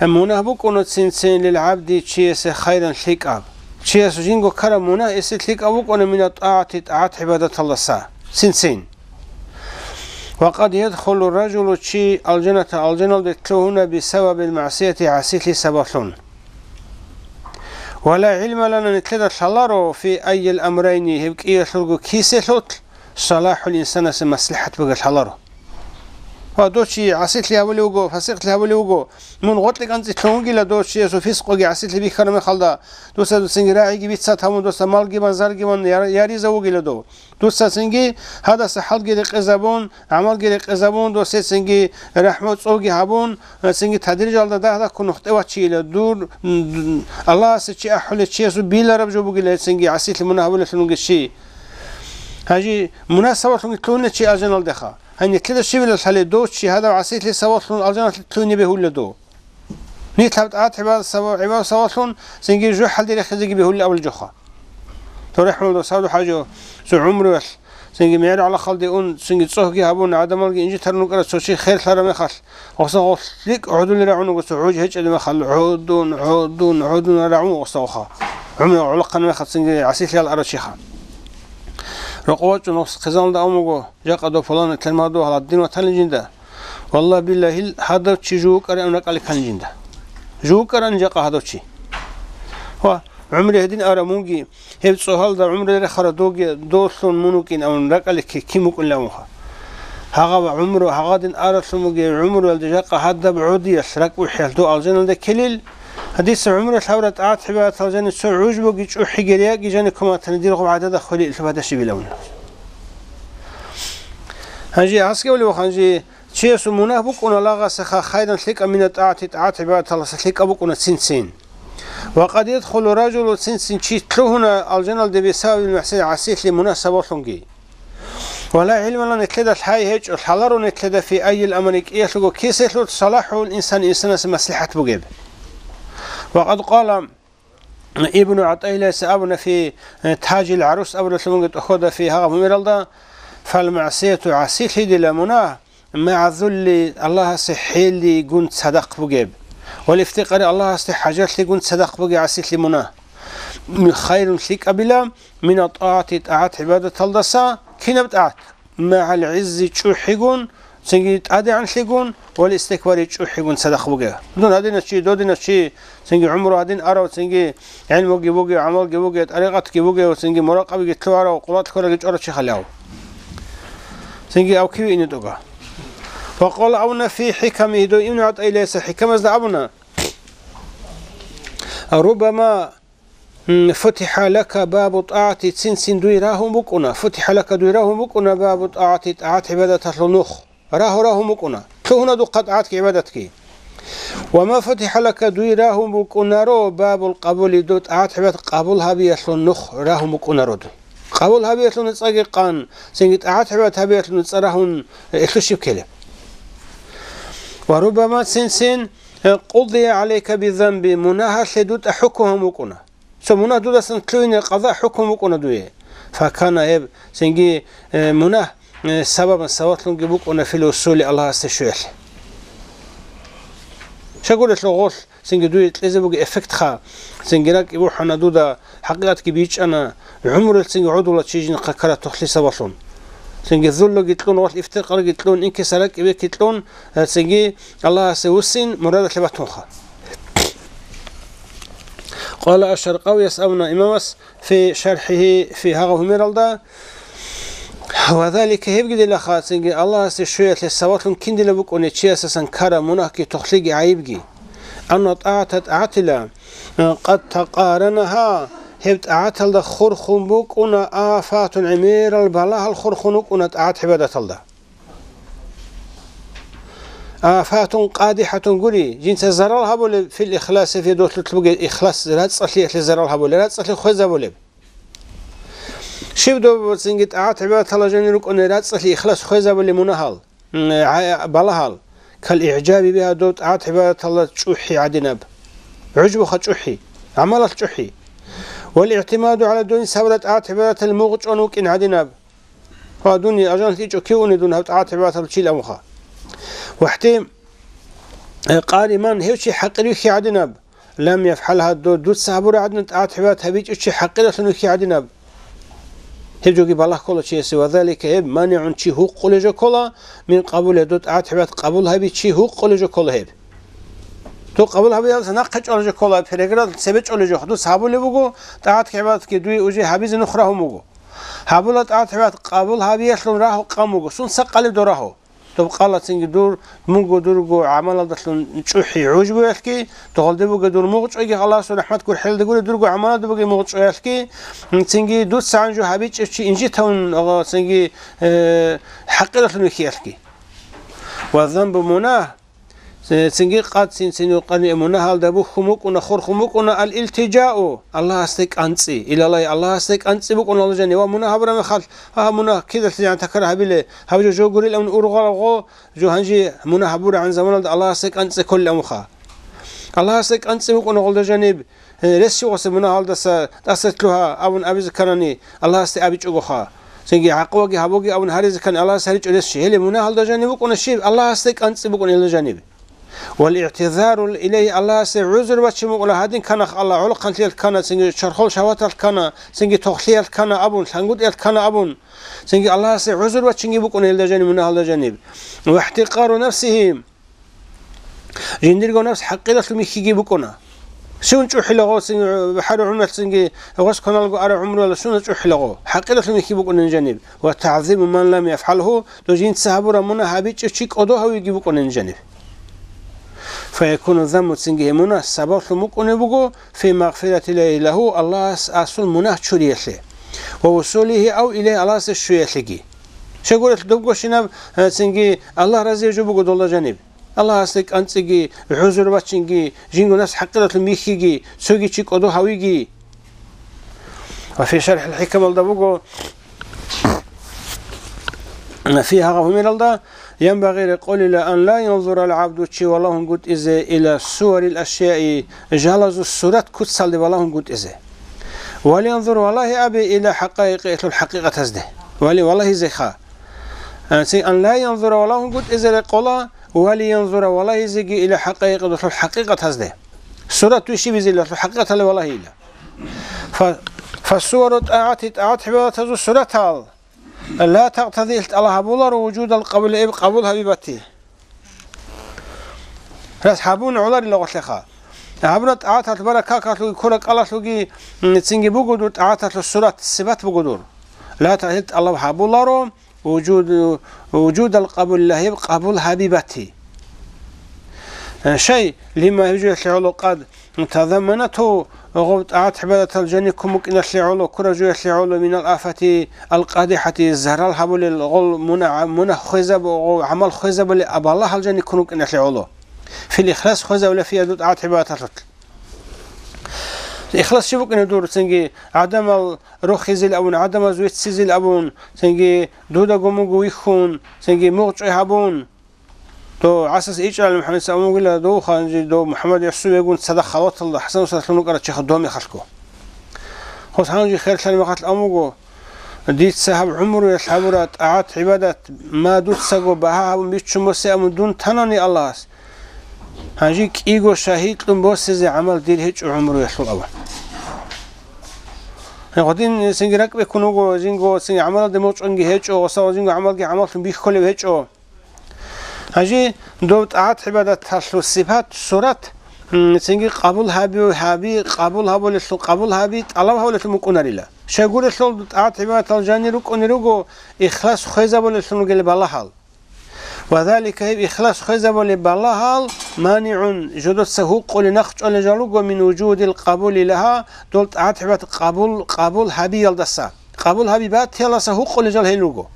э, мунагь букӀуна цин-цин للعبد, чиясе, خيرا, лъикӀаб. Чияс жинго ккараб мунагь гьесие лъикӀаб букӀуна من الطاعة, тӀагӀат-гӀибадаталдаса цин-цин. وقد يدخل الرجل, чи, الجنة, алжаналде лъугьуна بسبب المعصية, гӀасилъи сабаблъун. ولا علم لنا, нилъеда лъаларо, في أي الأمرين, гьеб кӀиялъулго кисалъулъ صلاح الإنسان, инсанасе маслихӀат бугеб лъаларо. Ва дов чи гӀасилъи гьабулев вуго, фасикълъи гьабулев вуго, мун гъоркье кӀанцӀи лъун вугила, дов чиясул фискъуги гӀасилъи бихьараб мехалда, дуца, дуцинги рагӀиги бицат гьабун, дуца малги бан, зарги бан яр-, яризавугила дов. Дуца цинги гьадаса хӀалги рекъезабун, гӀамалги рекъезабун, досецинги рахӀму цӀолги гьабун, цинги тадрижалда дагь-дагьккун нухде вачейила. Дур, м, Аллагьасе чи ахӀулев чиясул билараб жо бугила гьецинги гӀасилъи мунагь гьабулелъун вугев чи. Гьанже мунагь сабаблъунги лъугьуна чи алжаналдеха. Гьанже нилъеда щибила лъалеб, дов чи гьадаб гӀасилъи сабаблъун алжаналъе лъугьине бегьулила дов? Нилъ гьаб тӀагӀат-гӀибадат сабаб-, гӀибадат сабаблъун цинги жужахӀалде рехизеги бегьулин абулеб жоха. Дов рахӀмалда Савду хӀажи цо гӀумруялъ цинги мегӀер гӀалахалде ун, цинги цӀогьги гьабун, гӀадамалги инжитарун вукӀарав цо чи херлъараб мехалъ, гъоса гъолъ лъикӀ гӀодулел рагӀун вуго, цо гӀуж гьечӀеб мехалъ, гӀодун, гӀодун, гӀодун рагӀун вуго гъоса гъоха. ГӀумру гӀолохъан мехалъ цинги гӀасилъиял арав чиха. Рокъов вачӀун гъос хъизаналда абун буго, жакъа дов пуланай термаду гьаладдин ватанин жинда. Валлагь-биллагь, гьадав чи жугьукӀ арав ракӀалде ккани жинда. ЖугьукӀ арани жакъа гьадав чи. Ва гӀумру гьедин арав мунги, гьеб цӀогьалда гӀумру рехарав довги, довлъун мун вукӀин абун ракӀалде кки-, кин вукӀунилан абунха. Гьагъаб гӀумру, гьагъадин аравлъун бугеб гӀумруялде жакъа гьадаб гӀодиялъ ракӀбухӀиялъ дов алжаналде ккелил, гьадиса гӀумруялъ гьабураб тӀагӀат-гӀибадатал жанив цо гӀуж буги чӀухӀиги рияги жанив куматани дир гъоб гӀадада хвели илъуб гьадашибилан абун. Гьанже гьасги авлев, гьанже Чиясул мунагь букӀуна лагъасеха хайран лъикӀаб мина тӀагӀати, тӀагӀат-гӀибадаталдаса лъикӀаб букӀуна цин-цин. Ва къад ядхулу ражулу, цин-цин чи лъугьуна алжаналде бисабабил магӀсият, гӀасилъи, мунагь сабаблъунги. Ва ла гӀилма лана, нилъеда лъай гьечӀо, лъаларо нилъеда фи айил амри, кӀиялъулго киселъул, салахӀул инсан, инсанасе маслихӀат бугеб. Ва къад къала Ибну ГӀатаилайса абуна фи, э, Тажил ГӀарус абуралъуманги тӀохода фи гьагъаб гьумералда: «Фал магӀсияту, гӀасилъи, дила мунагь, магӀа зулли, Аллагьасе хӀеллъигун цадахъ бугеб, вал ифтикъари, Аллагьасде хӀажатлъигун цадахъ бугеб гӀасилъи мунагь, хайрун, лъикӀабила, мина тӀагӀати, тӀагӀат-гӀибадаталдаса». Кинаб тӀагӀат? «МагӀал гӀиззи», чӀухӀигун, цинги тӀадегӀанлъигун, «вал истикбари», чӀухӀигун цадахъ бугеб. Дун гьадинав чи, додинав чи, цинги гӀумру гьадин арав, цинги гӀилмуги бугев, гӀамалги бугев, тӀарикъатги бугев, цинги муракъабиги лъугьарав, къулатӀ хьвараги чӀварав чи халев. Цинги ав киве ине тӀога. Ва къала абуна фи хӀиками, гьедин Ибну ГӀатаилайса хӀикамазда абуна: «Руббама, м, футиха лака бабу тӀагӀати, цин-цин дуе рагьун букӀуна, футиха лака, дуе рагьун букӀуна бабу тӀагӀати, тӀагӀат-гӀибадаталъул нух». Рагьу-рагьун букӀуна. Лъугьуна духъа тӀагӀатги гӀибадатги. «Ва ма футиха лака», дуе рагьун букӀунаро, «бабул къабули», доб тӀагӀат-гӀибадат къабул гьабиялъул нух рагьун букӀунаро. Къабул гьабиялъул нуцӀаги къан, цинги тӀагӀат-гӀибадат гьабиялъул нуцӀа рагьун, э, лъущиб ккела. «Ва руббама», цин-цин, э, «къудия гӀалайка бизанби», мунагьалъе дуда хӀукму гьабун букӀуна. Цо мунагь дудасан лъугьине къаза, хӀукму букӀуна дуе. Факана, гьеб цинги, э, мунагь, э, сабабан, сабаблъунги букӀуна фил усули, Аллагьасде щвеялъе. Щайгурелъул гъолъ цинги дуе кьезе бугеб эффектха, цинги ракӀги бухӀана дуда, хӀакъикъатги бичӀчӀана, гӀумрулъ цинги гӀодула чи жинхъа ккараб тухлъи сабаблъун. Цинги зуллуги кьун, гъолъ ифтикъарги кьун, инкисараб кӀибекги кьун, э, цинги Аллагьасе вуссин мурадалъе батунха. Къала аш-Шаркъавияс абуна имамас фи шархӀигьи фи гьагъа гьумералда: «Ва залика», гьебги дила хацинги, Аллагьасе щвеялъе сабаблъун киндила букӀуне чиясасан ккараб мунагьги, тухлъиги, гӀайибги. «Анна тӀагӀата», тӀагӀатила, «къад такъаранагьа», гьеб тӀагӀаталда хурхун букӀуна, «афатун», гӀемерал балагьал хурхун букӀуна тӀагӀат-гӀибадаталда. «Афатун къадихӀатун», гури, жинца зарал гьабулеб, «фил ихласи», фи долъулъ бугеб ихлас, рацӀцӀалъиялъе зарал гьабулеб, рацӀцӀалъи хвезабулеб. Щиб доб цинги тӀагӀат-гӀибадаталда жанир рукӀуна рацӀцӀалъи ихлас хвезабулеб мунагьал, м, гӀа-, балагьал, «кал игӀжаби бигьа», доб тӀагӀат-гӀибадаталда чӀухӀи гӀадинаб, гӀужбуха чӀухӀи, гӀамалалъ чӀухӀи, «вал игӀтимаду гӀала», дун сабра тӀагӀат-гӀибадаталде мугъ чӀван вукӀин гӀадинаб. Ва дун ажан лъичӀо кивуни дун гьаб тӀагӀат-гӀибадаталда чил амуха. ВахӀти, э, къариман, гьев чи хӀакъир вихьи гӀадинаб, «лам яфгӀалгьа», до-, дуца гьабура гӀадинаб тӀагӀат-гӀибадат гьабичӀев чи хӀакъиралъун вихьи гӀадинаб. Гьеб жоги балагь ккола чиясе, «ва залика», гьеб, «манигӀун», чи гьукъулеб жо ккола, «мин къабулигьа», до тӀагӀат-гӀибадат къабул гьаби чи гьукъулеб жо ккола гьеб. Доб къабул гьабиялдаса нахъе чӀвалеб жо ккола, переград цебе чӀолеб жо, дуца гьабулеб буго, тӀагӀат-гӀибадатги дуе уже гьабизе нух рагьун буго. Гьабула тӀагӀат-гӀибадат къабул гьабиялъул рагьу къан буго. Сунца къалеб доб рагьу? Доб къала цинги дур, мунго дурго гӀамалалдалъун чӀухӀи гӀужбуялъги, догъалде бугеб дур мугъчӀвайги, Аллагьасул рахӀмат гурхӀелде гури дурго гӀамалалда бугеб мугъчӀваялъги, цинги дуца гьанжу гьабичӀев чи инжитавун, цинги, э, хӀакъиралъун вихьиялъги. Ва занбу мунагь, Цинги къад цин-цин юкъани мунагьалда бухьун букӀуна, хурхун букӀуна, ал-илтижау, Аллагьасде кӀанцӀи, илалай, Аллагьасде кӀанцӀи букӀуна, Аллагь жани, ва мунагь гьабураб мехалъ, гьа, мунагь кидалъи жан такар гьабиле, гьаб жо жо гурилан ургъалагъо, жо гьанжи мунагь гьабурагӀан заманалда Аллагьасде кӀанцӀи кколел амуха. Аллагьасде кӀанцӀи букӀуна гъолда жаниб, Э, рес щугъасе мунагьалдаса тӀаса лъугьа абун абизе кканани, Аллагьасде абичӀогоха. Цинги гӀакъубаги гьабуги абун гьаризе ккани, Аллагьас гьаричӀо рес щи. Гьеле мунагьалда жаниб букӀуна щиб? Аллагьасде кӀанцӀи букӀуна гьелда жаниб. Вал игӀтизару илайгьи, Аллагьасе гӀузр бачун букӀуна, гьадин кканах Аллагь, гӀолохъанлъиялъ ккана, цинги чорхол шагьваталъ ккана, цинги тохлъиялъ ккана абун, лъангутӀиялъ ккана абун, цинги Аллагьасе гӀузр бачунги букӀуна гьелда жаниб, мунагьалда жаниб. Ва ихтикъару нафсигьи. Жиндирго напс хӀакъиралъун вихьиги букӀуна. Щун чӀухӀила гъо, цин, хӀару гӀумралъ цинги гъос кваналго ара гӀумруялда щуна чӀухӀила гъо. ХӀакъиралъун вихьи букӀунин жаниб. Ва тагӀзиму ман лам яфгӀалгьу, дов жинца гьабураб мунагь гьабичӀев чи кӀодо гьавиги букӀунин жаниб. Фаякуну замму, цинги гьеб мунагь сабаблъун букӀунеб буго, фи магъфиратиллагьи лагьу, Аллагьас асул мунагь чуриялъе. Ва вусулигьи ав илайгьи, Аллагьасе щвеялъеги. Щайгурелъул добго щинаб, э, цинги Аллагь разияв жо буго долда жаниб. Аллагьасде кӀанцӀиги, гӀузру бачинги, жинго напс хӀакъиралъун бихьиги, цоги чи кӀодо гьавиги. Ва фи шархӀил хӀикамалда буго, фи гьагъа гьумералда, янбагъи рекъолила ан ла янзурал гӀабду чи валагьунгутӀизе ила суарил ашяи, жалазул сурат куцалде валагьунгутӀизе. Ва ла янзур валагьи абе ила хӀакъаикъи, хӀакъикъатазде. Ва ли валагьизеха. Анци ан ла янзура валагьунгутӀизе рекъола, ва ли янзура валагьизеги ила хӀакъаикъи, хӀакъикъатазде. Сурат вищибизила, хӀакъикъаталде валагьила. Фа-, фасувару тӀагӀати, тӀагӀат гӀибадатазул суратал, ла тактази, ил тӀалаб гьабуларо вужудал къабули, эб къабул гьабибати. Рас гьабун гӀоларила гъолъеха. Гьабуна тӀагӀаталъ баракакалъуги, кура кӀалалъуги, м, цинги буго дур тӀагӀаталъул сурат, сипат буго дур. Ла та-, ил тӀалаб гьабуларо, вужуд-, вужудал къабул лагьиб къабул гьабибати. Э, шай, лима гьижуялъе гӀоло къад тазамманату, гъоб тӀагӀат гӀибадатал жаниккун букӀиналъе гӀоло, куражуялъе гӀоло, минал афати ал къадихӀати, зарал гьабулел гъол муна-, мунагь хвезаб-, гъо-, гӀамал хвезабулел абала гьал жаниккун букӀиналъе гӀоло. Фил ихлас хвезабула фи аду тӀагӀат гӀибадаталъулъ. Ихлас чи букӀине дур, цинги гӀадамал рохизил абун, гӀадамаз веццизил абун, цинги дудаго мугу вихьун, цинги мугъчӀвай гьабун. Дов гӀасас ичӀал МухӀаммад Саамугила дов ханжи дов МухӀаммад Ясувегун цадахъ халваталда ХӀасан устаралъун вукӀарачеха дов мехалъго. Хос гьанжи херлъан мехалъ амуго, дица гьаб гӀумруялъ гьабура тӀагӀат-гӀибадат ма дуцаго багьа гьабун биччун босе абун дун танани Аллагьас. Гьанжи кӀиго шагьидлъун босизе гӀамал дир гьечӀо гӀумруялъул абун. Гьедин цинги ракӀбеккун вуго, жинго цинги гӀамалалде морчӀонги гьечӀо, гъосал жинго гӀамалги гӀамаллъун бихьулев гьечӀо. Гьанже дов тӀагӀат-гӀибадаталъул сипат, сурат, м, цинги къабул гьаби, гьаби, къабул гьабулелъул, къабул гьаби, тӀалаб гьабулелъул мукӀунарила. Щайгурелъул тӀагӀат-гӀибадатал жанир рукӀунел руго ихлас хвезабулелъун ругел балагьал. Ва залика, гьеб ихлас хвезабулеб балагьал, манигӀун, жодоца гьукъулеб нахъчӀвалел жал руго, мин вужудил къабули лагьа, дол тӀагӀат-гӀибадат къабул, къабул гьабиялдаса. Къабул гьаби батиялдаса гьукъулел жал гьел руго.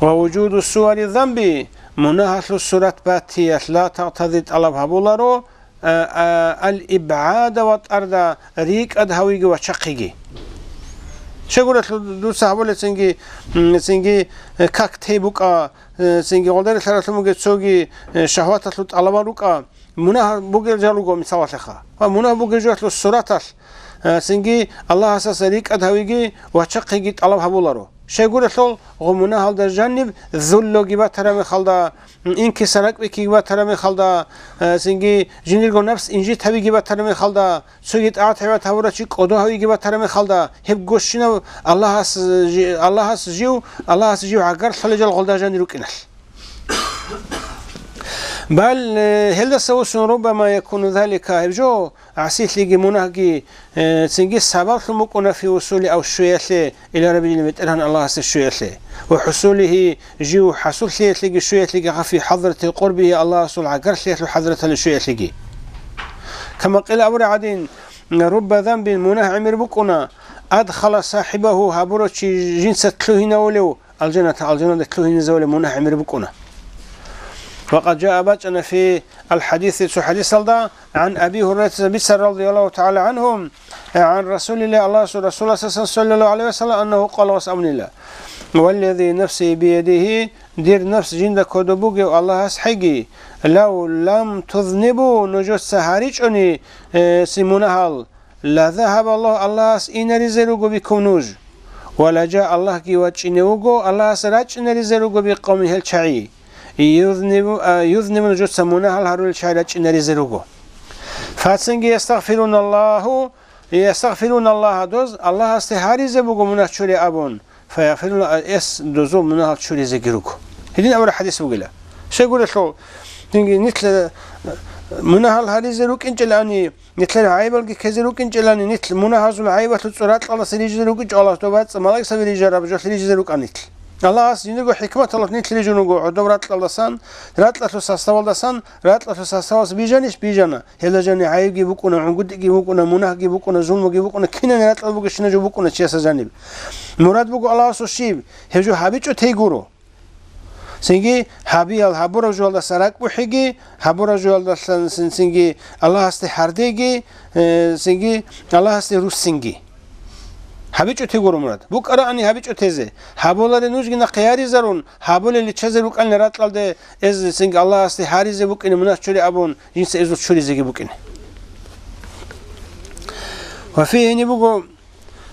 Ва вужуду суари замби, мунагьалъул сурат батиялъ ла тактази тӀалаб гьабуларо, а, а, ал-ибгӀада ва тӀарда, рикӀад гьавиги вачахъиги. Щайгурелъул дуца гьабулеб цинги, м, цинги, э, как тей букӀа, э, цинги гъолдарилъаралъун бугеб цоги, э, шагьваталъул тӀалабал рукӀа, мунагь бугел жал руго мисалалъеха. Ва мунагь бугел жоялъул сураталъ, э, цинги Аллагьасаса рикӀад гьавиги вачахъиги тӀалаб гьабуларо. Щайгурелъул гъо мунагьалда жаниб зуллуги батараб мехалда, инкиса ракӀбикиги батараб мехалда, э, цинги жиндирго напс инжит гьабиги батараб мехалда, цоги тӀагӀат-гӀибадат гьабурав чи кӀодо гьавиги батараб мехалда, гьеб гощинав Аллагьас жи-, Аллагьас жив, Аллагьас жив гӀагарлъулел жал гъолда жанир рукӀиналъ. Бал, э, гьелдаса вуссун руббама якуну залика, гьеб жо, гӀасилъиги мунагьги, э, цинги сабаблъун букӀуна фи усули ав щвеялъе, ила Раббил БетӀергьан Аллагьасде щвеялъе, ва хӀусулигьи, жив хӀасуллъиялъеги щвеялъеги, гъафи хӀадратил къурбигьи, Аллагьасул гӀагарлъиялъул хӀадраталде щвеялъеги. Кама къила абураб гӀадин, рубба занбин, мунагь гӀемер букӀуна, адхала сахибагьу, гьабурав чи жинца лъугьинавулев, алжаната, алжаналде лъугьинизавулеб мунагь гӀемер букӀуна. Ва къад жаа, бачӀана фи ал-хӀадиси, цо хӀадисалда, гӀан Аби Гьурайрата бицар, радияллагьу тагӀала гӀангьу, гӀан Расулиллагь, Аллагьасул Расул, саллаллагьу гӀалайгьи ва саллам, аннагьу къала, ва абунила: «Валлази нафси биядигьи», дир напс жинда кодоб бугев Аллагьас хӀеги, «лав лам тузнибу», нужеца гьаричӀони, э, си мунагьал, «Ла загьаба Аллагь», Аллагьас инаризе руго биккун нуж. «Ва ла жаа», Аллагьги вачӀине вуго, Аллагьас рачӀинаризе руго биккун гьел чагӀи. «Юзнибу», а, «юзнибу», нужеца мунагьал гьарулел чагӀи рачӀинаризе руго. «Фацинги ястагъфируналлагьу», ястагъфируналлагьа, доз Аллагьасде гьаризе буго мунагь чуре абун. «Фаягъфиру ла», эс дозул мунагьал чуризеги руго. Гьедин абураб хӀадис бугила. Щайгурелъул, динги нилъ, э, мунагьал гьаризе рукӀинчӀелани, нилъер гӀайибалги ккезе рукӀинчӀелани, нилъ мунагьазул гӀайибалъул цӀуракьалдаса рижизе рукӀинчӀо Аллагьас, доб бацӀцӀа малаикзаби рижараб жолъ рижизе рукӀа нилъ. Аллагьас жиндирго хӀикматалъ нилъ рижун руго гӀодоб ракьалдасан, ракьалъул составалдасан, ракьалъул составалъ бижанищ? Бижана. Гьелда жаниб гӀайибги букӀуна, гӀунгутӀиги букӀуна, мунагьги букӀуна, зулмуги букӀуна, кинаб ракьал бугебщинаб жо букӀуна чиясда жаниб. Мурад буго Аллагьасул щиб? Гьеб жо гьабичӀо тей гуро. Цинги гьабиял гьабураб жоялдаса ракӀбухӀеги, гьабураб жоялдалъан цин-, цинги Аллагьасде гьардеги, э, цинги Аллагьасде руссинги. ГьабичӀо тей гуро мурад. БукӀараани гьабичӀо тезе. Гьабуларе нужги нахъе яризарун, гьабулел риччазе рукӀана ракьалде, эз цинги Аллагьасде гьаризе букӀине мунагь чури абун, жинца эзул чуризеги букӀине. Ва фигьи гьениб буго,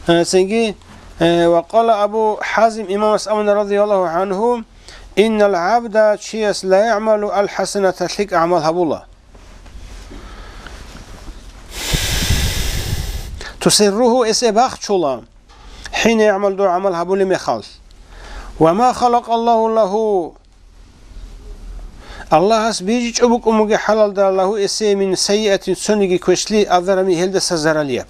Э, цинги, э, ва къала Абу ХӀазим имамас абуна, радияллагьу гӀангьу: «Иннал гӀабда, чияс, ла ягӀмалу ал-хӀасаната, лъикӀ гӀамал гьабула. Тусирругьу, эс бахчула, хӀина ягӀмал, дов гӀамал гьабулеб мехалъ. Ва ма халакъаллагьу лагьу, Аллагьас бижичӀо букӀун бугеб хӀалалда, лагьу, эсие, мин сайиатин, цониги квешлъи, азарами, гьелдаса заралияб».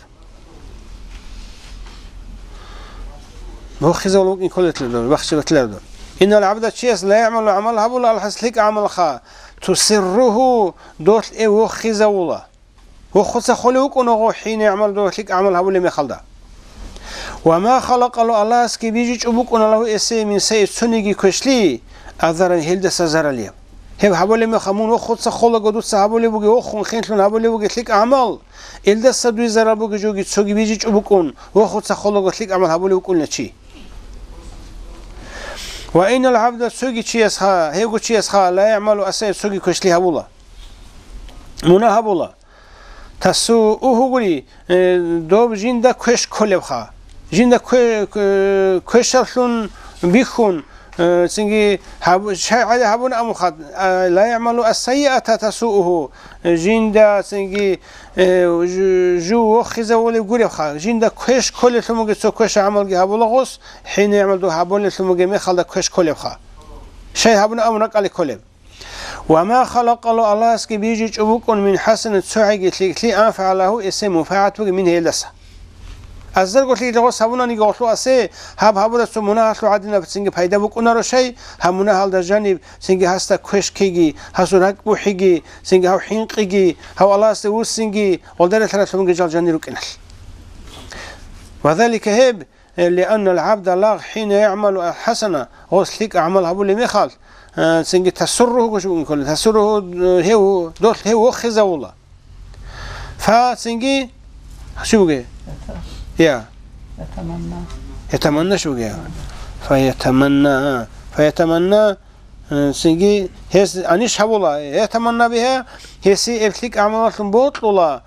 Вохизавул вукӀин кколетлъадур, вахчилатлъадур. Иннал гӀабда, чияс, ла ягӀмалу, гӀамал гьабула, ал-хӀас, лъикӀ гӀамалха, тусирругьу, долъ эв вохизавула. Вохуца холев вукӀуна гъо, хӀина ягӀмал, дов лъикӀ гӀамал гьабулеб мехалда. Ва ма халакъалу, Аллагьасги бижичӀо букӀуна, лагьу, эсие, мин сайи, цониги квешлъи, азаран, гьелдаса заралияб. Гьеб гьабулеб мехалъ, мун вохуца холаго дуца гьабулеб бугеб, вохун хинлъун гьабулеб бугеб лъикӀ гӀамал, гьелдаса дуе зарал бугеб жоги цоги бижичӀо букӀун, вохуца холаго лъикӀ гӀамал гьабулев вукӀуна чи. Ва иннал гӀабда, цоги чиясха, гьевго чиясха, ла ягӀмалу ас-сайиат, цоги квешлъи гьабула. Мунагь гьабула. Тасуугьу гури, э, доб жинда квеш кколебха. Жинда кве-, кве-, квешалъун бихьун, э, цинги гьаб-, шайгӀали гьабуна амухъад, а, ла ягӀмалу ас-сайиата тасуугьу, э, жинда цинги, э, жу-, жу вохизавулеб гуребха. Жинда квеш кколеблъун бугеб цо квеша гӀамалги гьабула гъос, хӀина ягӀмал, дов гьабулеблъун бугеб мехалда квеш кколебха. Шай гьабуна амун ракӀалде кколеб. Ва ма халакъалу, Аллагьасги бижичӀо букӀун, мин хӀасанин, цогӀиги лъикӀлъи, анфагӀа лагьу, эсе мунпагӀат бугеб мин гьелдаса. Азарго лъикӀлъи гъос гьабунаниги гъолъул асе, гьаб гьабураб цо мунагьалъул гӀадинаб цинги пайда букӀунаро шай, гьаб мунагьалда жаниб цинги гьасда квеш ккеги, гьасул ракӀ бухӀиги, цинги гьав хӀинкъиги, гьав Аллагьасде вуссинги, гъолда релълъаралъунги жал жанир рукӀиналъ. Ва залика гьеб, Э, лианнал гӀабда лагъ хӀина ягӀмалу аль-хӀасана, гъос лъикӀ гӀамал гьабулеб мехалъ, э, цинги тасурругьу гуш бугин ккола, тасурругьу, э, гьев, долъ гьев вохизавула. Фа цинги, щиб бугеб? Ята. Я. Ятаманна. Ятаманна щиб бугеб? Фа ятаманна. Фа ятаманна, э, цинги гьес аниш гьабула. Ятаманна бигьа, гьесие эб лъикӀ гӀамалалъун бокьула.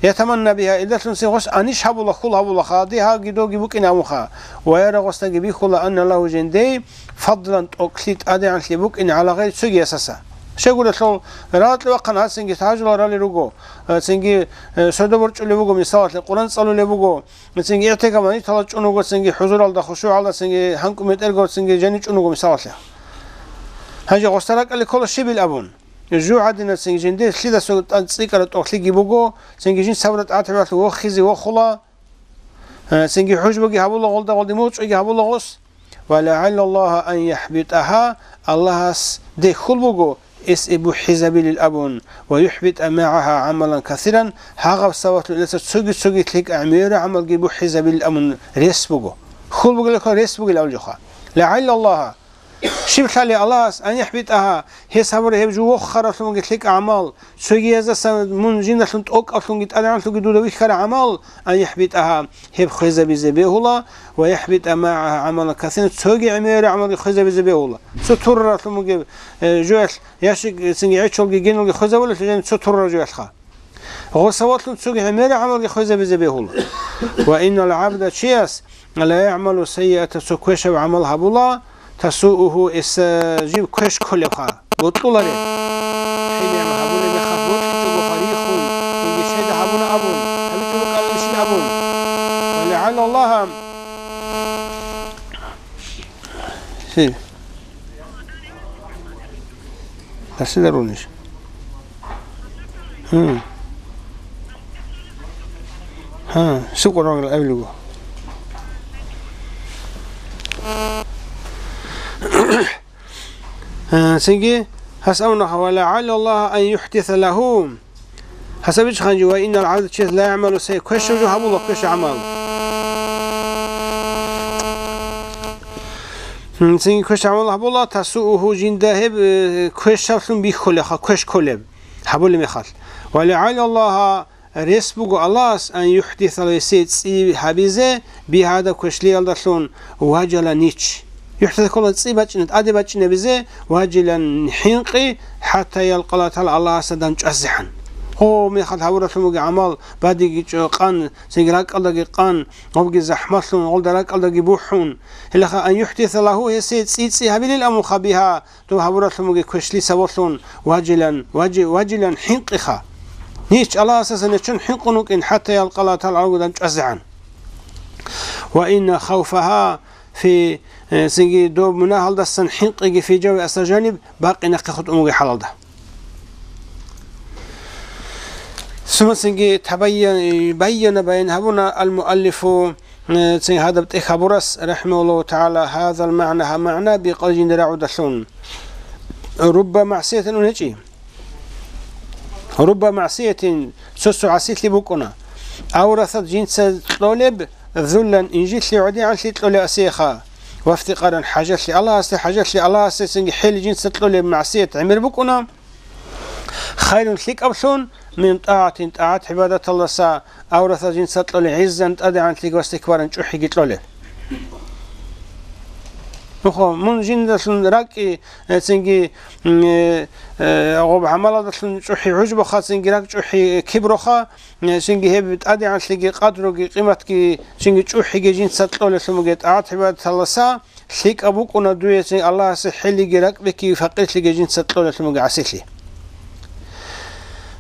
Ятаманна бигьа, илдалъун цин гъос аниш гьабула, хьул гьабула, хадиги доги букӀин абунха. Ва яра, гъосдаги бихьула, анна лагьу, жиндие, фадлан, тӀокӀлъи, тӀадегӀанлъи букӀин гӀала гъайри, цогиясаса. Щайгурелъул рагӀалде вахъана гьацинги тагьажудал ралел руго, цинги, э, сордо борчӀулеб буго, мисалалъе, Къуран цӀалулеб буго, цинги игӀтикафалда чӀун вуго, цинги хӀузуралда, хушугӀалда, цинги гьанкӀ метӀерго, цинги жанив чӀун вуго, мисалалъе. Гьанже гъосда ракӀалде ккола щибил абун. Жу гӀадинаб цинги жиндир лъидаса тӀад цӀикӀкӀараб тӀокӀлъиги буго, цинги жинца гьабураб тӀатӀибалъ вохизе вохула, э, цинги хӀужбаги гьабула гъолда, гъолде мугъчӀвайги гьабула гъос. Ва лагӀалла Аллагьа ан яхӀбитӀагьа, Аллагьасде хьул буго, эс эб бухӀизабилил абун, ва юхӀбитӀа магӀагьа гӀамалан касиран, гьагъаб сабаблъун эса цоги-цоги лъикӀа гӀемерал гӀамалги бухӀизабилил абун рес буго. Хьул бугелъул рес бугил абулебха. ЛагӀалла Аллагьа, Щиб лъали Аллагьас, ан яхӀбитӀагьа, гьес гьабураб гьеб жо вохаралъунги лъикӀа гӀамал, цогияздаса мун жиндалъун тӀокӀавлъунги тӀадегӀанлъунги дуда вихьараб гӀамал, ан яхӀбитӀагьа, гьеб хвезабизе бегьула, ва яхӀбитӀа магӀагьа гӀамалан касиран, цоги гӀемерал гӀамалги хвезабизе бегьула. Цо тураралъун бугеб, э, жоялъ ящик, цинги гӀечолги геналги хвезабулелъул жаниб цо турараб жоялъха. Гъосавалъун цоги гӀемерал гӀамалги хвезабизе бегьула. Ва иннал гӀабда, чияс, ла ягӀмалу сайиата, цо квешаб гӀамал гьабула, тасуугьу, эс, э, жив квеш кколебха, бокьулареб. ХӀинегӀан гьабулеб мехалъ бокьичӀого гьарихун, цинги щайда гьабуна абун, гьабичӀого кӀалалищин абун. Ва лагӀалла Аллагьа. Си. Дарсида руниш. Гьа. Гьа, сукъурагъил авлугу. Э, цинги, гьас абуна, «Ва лагӀалла Аллагьа ан юхӀдиса лагьу». Гьас абичӀ ханжи, «Ва иннал гӀабда», чияс, «ла ягӀмалу сайи», квешав жо гьабула, квеш гӀамал. М, цинги квеш гӀамал гьабула, «тасууху», жинда гьеб, э, квешавлъун бихьулеха, квеш кколеб гьабулеб мехалъ. «Ва лагӀалла Аллагьа», рес буго Аллагьас, «ан юхӀдиса», гьесие цӀи гьабизе, «бигьа», гьадаб квешлъиялдалъун, «важалан», нич. «ЮхӀдиса» ккола цӀи бачӀине, тӀаде бачӀинабизе, «важалан», хӀинкъи, «хӀатта ялкъа Аллагьа тагӀала», Аллагьасда дандчӀвазегӀан. Гьеб мехалъ гьабуралъун бугеб гӀамал бадиги чӀо-, къан, цинги ракӀалдаги къан, гьебги захӀмалъун, гьелда ракӀалдаги бухӀун. Гьелаха, «ан юхӀдиса лагьу», гьесие цӀи-цӀи гьабилилан мун хабиха, доб гьабуралъун бугеб квешлъи сабаблъун, «важалан», важи-, «важалан», хӀинкъиха. Нич Аллагьасдасан нечон хӀинкъун вукӀин, «хӀатта ялкъа Аллагьа тагӀала», Аллагьасда дандчӀвазегӀан. «Ва инна хавфагьа фи», э, цинги доб мунагьалдасан хӀинкъиги, «фи жавфи асари», жаниб бакъинахъе хутӀун бугеб хӀалалда. Сумма цинги табайян-, байяна, баян гьабуна ал-муаллифу, э, цин гьадаб тӀехь гьабурас, рахӀимагьуллагьу тагӀала, гьазал магӀна, гьаб магӀна бикъал жинда рагӀудалъун. Рубба магӀсиятин унечӀи. Рубба магӀсиятин, цо-цо гӀасилъи букӀуна. Аврасат, жинца кьолеб, зуллан, инжитлъи, гӀодигӀанлъи кьолеб асиеха. Ва ифтикъаран, хӀажалъи, Аллагьасде хӀажалъи, Аллагьасдецинги хӀели жинца кьолеб магӀсият гӀемер букӀуна. Хайрун, лъикӀаблъун, мин тӀагӀатин, тӀагӀат-гӀибадаталдаса, аврасат, жинца кьолеб, гӀиззан, тӀадегӀанлъиги, ва истикбаран, чӀухӀиги кьолеб. Нухъа, мун жиндалъун ракӀи, э, цинги, м, э, э, гъоб гӀамалалдалъун чӀухӀи гӀужбуха, цинги ракӀ чӀухӀи кибруха, э, цинги гьеб тӀадегӀанлъиги, къадруги, къиматги, цинги чӀухӀиги жинца кьолелъун бугеб тӀагӀат-гӀибадаталдаса, лъикӀаб букӀуна дуе цин Аллагьасе хӀелиги, ракӀбекиги, факъирлъиги жинца кьолелъун бугеб гӀасилъи.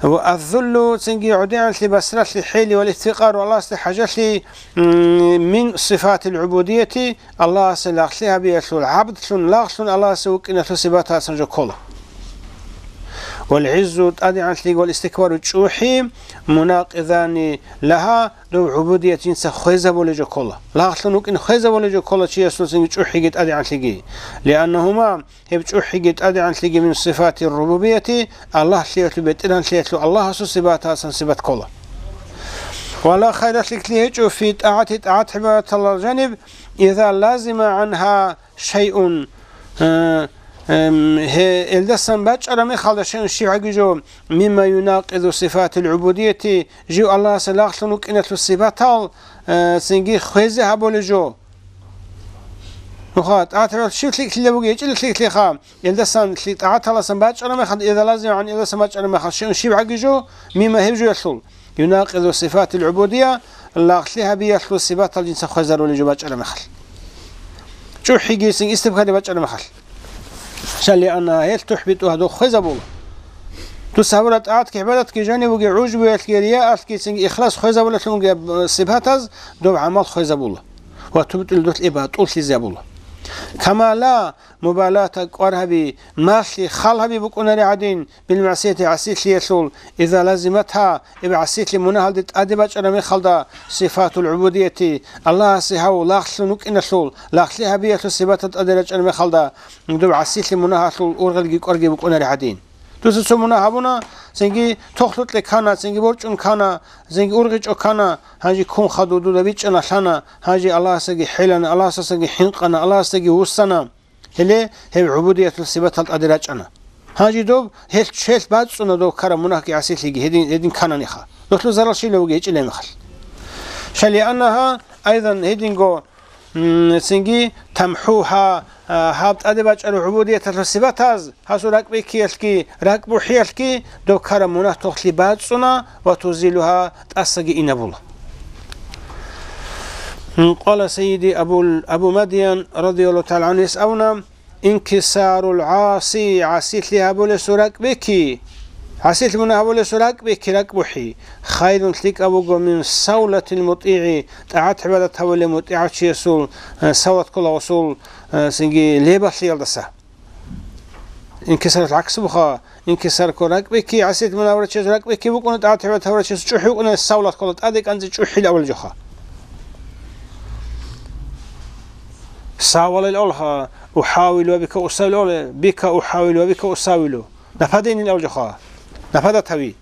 Ва аззуллу, цинги гӀодигӀанлъи, басралъи, хӀели, вал ифтикъару, Аллагьасде хӀажалъи, м, мин сифатил гӀубудияти, Аллагьасе лагълъи гьабиялъул, гӀабдлъун, лагълъун Аллагьасе вукӀиналъул сипаталдасан жо ккола. Вал гӀиззу, тӀадегӀанлъи, вал истикбару, чӀухӀи, мунакъизани лагьа, доб гӀубудият жинца хвезабулеб жо ккола. Лагълъун вукӀин хвезабулеб жо ккола чиясул цинги чӀухӀиги тӀадегӀанлъиги. Лианнагьума, гьеб чӀухӀиги тӀадегӀанлъиги мин сифати рубубияти, Аллагьлъиялъул, бетӀергьанлъиялъул, Аллагьасул сипаталдасан сипат ккола. Ва ла хайра, лъикӀлъи гьечӀо, фи тӀагӀати, тӀагӀат-гӀибадаталда жаниб, иза лазима гӀангьа шайъун, э, эм, гье-, гьелдасан бачӀараб мехалда, шайъун, щибгӀаги жо, мимма юнакъизу сифатил гӀубудияти, жив Аллагьасе лагълъун вукӀиналъул сипатал, э, цинги хвезе гьабулеб жо. Нуха, тӀагӀат-гӀибадат щиб лъикӀлъи бугеб, гьечӀила лъикӀлъиха. Гьелдасан лъи-, тӀагӀаталдасан бачӀараб мехалда, иза лазима гӀан, гьелдасан бачӀараб мехалда, шайъун, щибгӀаги жо, мимма, гьеб жоялъул, юнакъизу сифатил гӀубудия, лагълъи гьабиялъул сипатал жинца хвезарулеб жо бачӀараб мехалъ. ЧӀухӀиги цинги истикбарги бачӀараб мехалъ. Ша лианна гьелъ тухӀбитӀугьа, дов хвезабула. Дус гьабураб тӀагӀатги гӀибадатги жаниб бугеб гӀужбуялъги, рияалъги цинги ихлас хвезабулелъун бугеб, э, сипатаз доб гӀамал хвезабула. Ва тубтӀил, дулъ батӀуллъизабула. Кама ла мубалата, кӀвар гьаби, малъи, хал гьаби букӀунари гӀадин, бил магӀсияти, гӀасилъиялъул, иза лазиматгьа, иб гӀасилъи мунагьалде тӀаде бачӀараб мехалда, сифатул гӀубудияти, Аллагьасе гьав лагълъун вукӀиналъул, лагълъи гьабиялъул сипатал тӀаде рачӀараб мехалда, доб гӀасилъи мунагьалъул ургъелги кӀварги букӀунари гӀадин. Дуца цо мунагь гьабуна, цинги тохлъукье ккана, цинги борчӀун ккана, цинги ургъичӀо ккана, гьанже ккун хадур дуда бичӀчӀана лъана, гьанже Аллагьасдаги хӀелана, Аллагьасдаги хӀинкъана, Аллагьасдаги вуссана. Гьеле гьеб гӀубудиятул сипатал тӀаде рачӀана. Гьанже доб гьелъ, гьелъ бацӀцӀуна доб ккараб мунагьги гӀасилъиги гьедин, гьедин ккананихъа. Дулъул зарал щибила бугеб гьечӀила мехалъ. Ша лианнагьа, айдан, гьединго, м, цинги тамхӀугьа, а, гьаб тӀаде бачӀараб гӀубудияталъул сипатаз, гьасул ракӀбеккиялъги, ракӀбухӀиялъги доб ккараб мунагь-тохлъи бацӀцӀуна ва тузилугьа, тӀасаги инабула. М, къала сайиди Абул-, Абу Мадиян, радияллагьу тагӀала гӀангьу, гьес абуна, инкисарул гӀаси, гӀасилъи гьабулесул ракӀбекки, гӀасилъ мунагь гьабулесул ракӀбекки, ракӀбухӀи, хайрун, лъикӀаб буго, мин савлатил мутӀигӀи, тӀагӀат-гӀибадат гьабулев мутӀигӀав чиясул, э, савлат ккола гъосул, э, цинги лебалъиялдаса. Инкисаралъ гӀакс буха, инкисар ккола ракӀбекки, гӀасилъ мунагь гьабурав чиясул ракӀбекки букӀуна, тӀагӀат-гӀибадат гьабурав чиясул чӀухӀи букӀуна, савлат ккола, тӀаде кӀанцӀи чӀухӀил авал жоха. Савалил алха, «Ухавилу ва бика усавилу», бика ухавилу ва бика усавилу. Нападайнил авлахъа. Нападат гьави.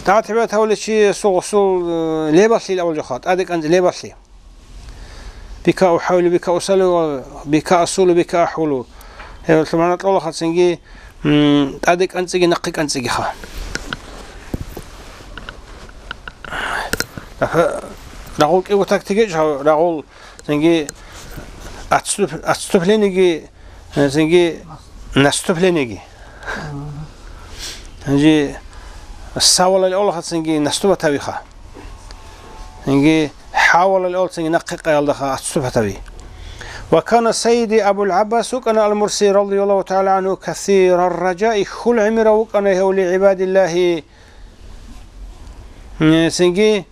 ТӀагӀат-гӀибадат гьавулев чиясул гъусул, э, лебалъил авлахъа, тӀаде кӀанцӀи лебалъи. Бика ухавилу, бика усавилу, бика асулу, бика ахӀулу. Гьелъул магӀна кьола хацинги, м, тӀаде кӀанцӀиги, нахъе кӀанцӀигиха. Рагъул кӀиго тактике жо, рагъул цинги отступ-, отступлениеги, э, цинги наступлениеги. Гьанже савалал олха цинги наступат гьавиха. Цинги хӀавалал ол цинги нахъе къаялдаха отступат гьави. Ва кана сайиди Абул ГӀаббас вукӀана Ал-Мурси радияллагьу тагӀала гӀангьу касирар ражаи, хьул гӀемерав вукӀана гьев ли гӀибадиллагьи. Э, цинги,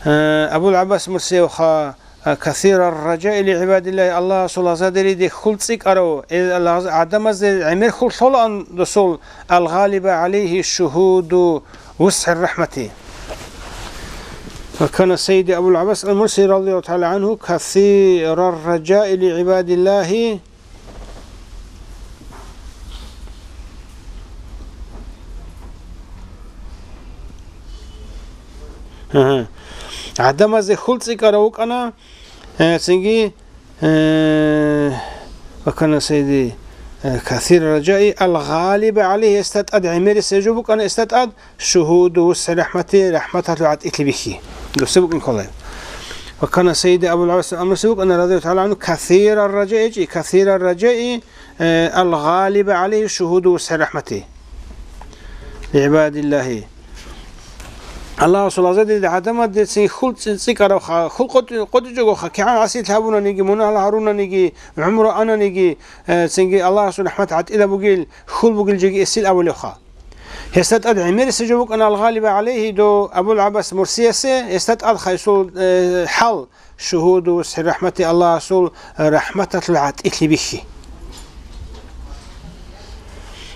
э, Абул ГӀаббас Мурсиевха, э, касирар ражаи ли гӀибадиллагьи, Аллагьасул лагъзадериде хьул цӀикӀкӀарав, э, лагъз-, гӀадамазде гӀемер хьул лъолаан досул, ал-гъалиба гӀалайгьи шугьуду вусгӀир рахӀмати. Ва кана сайиди Абул ГӀаббас Ал-Мурси радияллагьу тагӀала гӀангьу касирар ражаи ли гӀибадиллагьи. Агьа. ГӀадамазде хьул цӀикӀкӀарав вукӀана, э, цинги, э, ва кана сайиди, э, касирар ражаи ал-гъалиба гӀалайгьи, гьесда тӀад гӀемерисев жо букӀана, гьесда тӀад шугьуду вусгӀи рахӀмати, рахӀматалъул гӀатӀилъи бихьи. Досда букӀин ккола. Ва кана сайиди Абул ГӀаббас Ал-Мурси вукӀана, радияллагьу тагӀала гӀангьу, касирар ражаи, чи, касирар ражаи, э, ал-гъалиба гӀалайгьи шугьуду вусгӀи рахӀмати. ГӀибадиллагьи. Аллагьасул лагъзадериде гӀадамазде цин хьул цӀи-, цӀикӀкӀаравха, хьул къотӀи-, къотӀичӀогоха, кигӀан гӀасилъи гьабунаниги, мунагьал гьарунаниги, гӀумру ананиги, э, цинги Аллагьасул рахӀмат гӀатӀилаб бугил, хьул бугил жеги эсил абулевха. Гьесда тӀад гӀемерисев жо букӀана ал-гъалиба гӀалайгьи, дов Абул ГӀаббас Мурсиясе, гьесда тӀадха гьесул, э, хӀал, шугьуду вусгӀи рахӀмати, Аллагьасул рахӀматалъул гӀатӀилъи бихьи.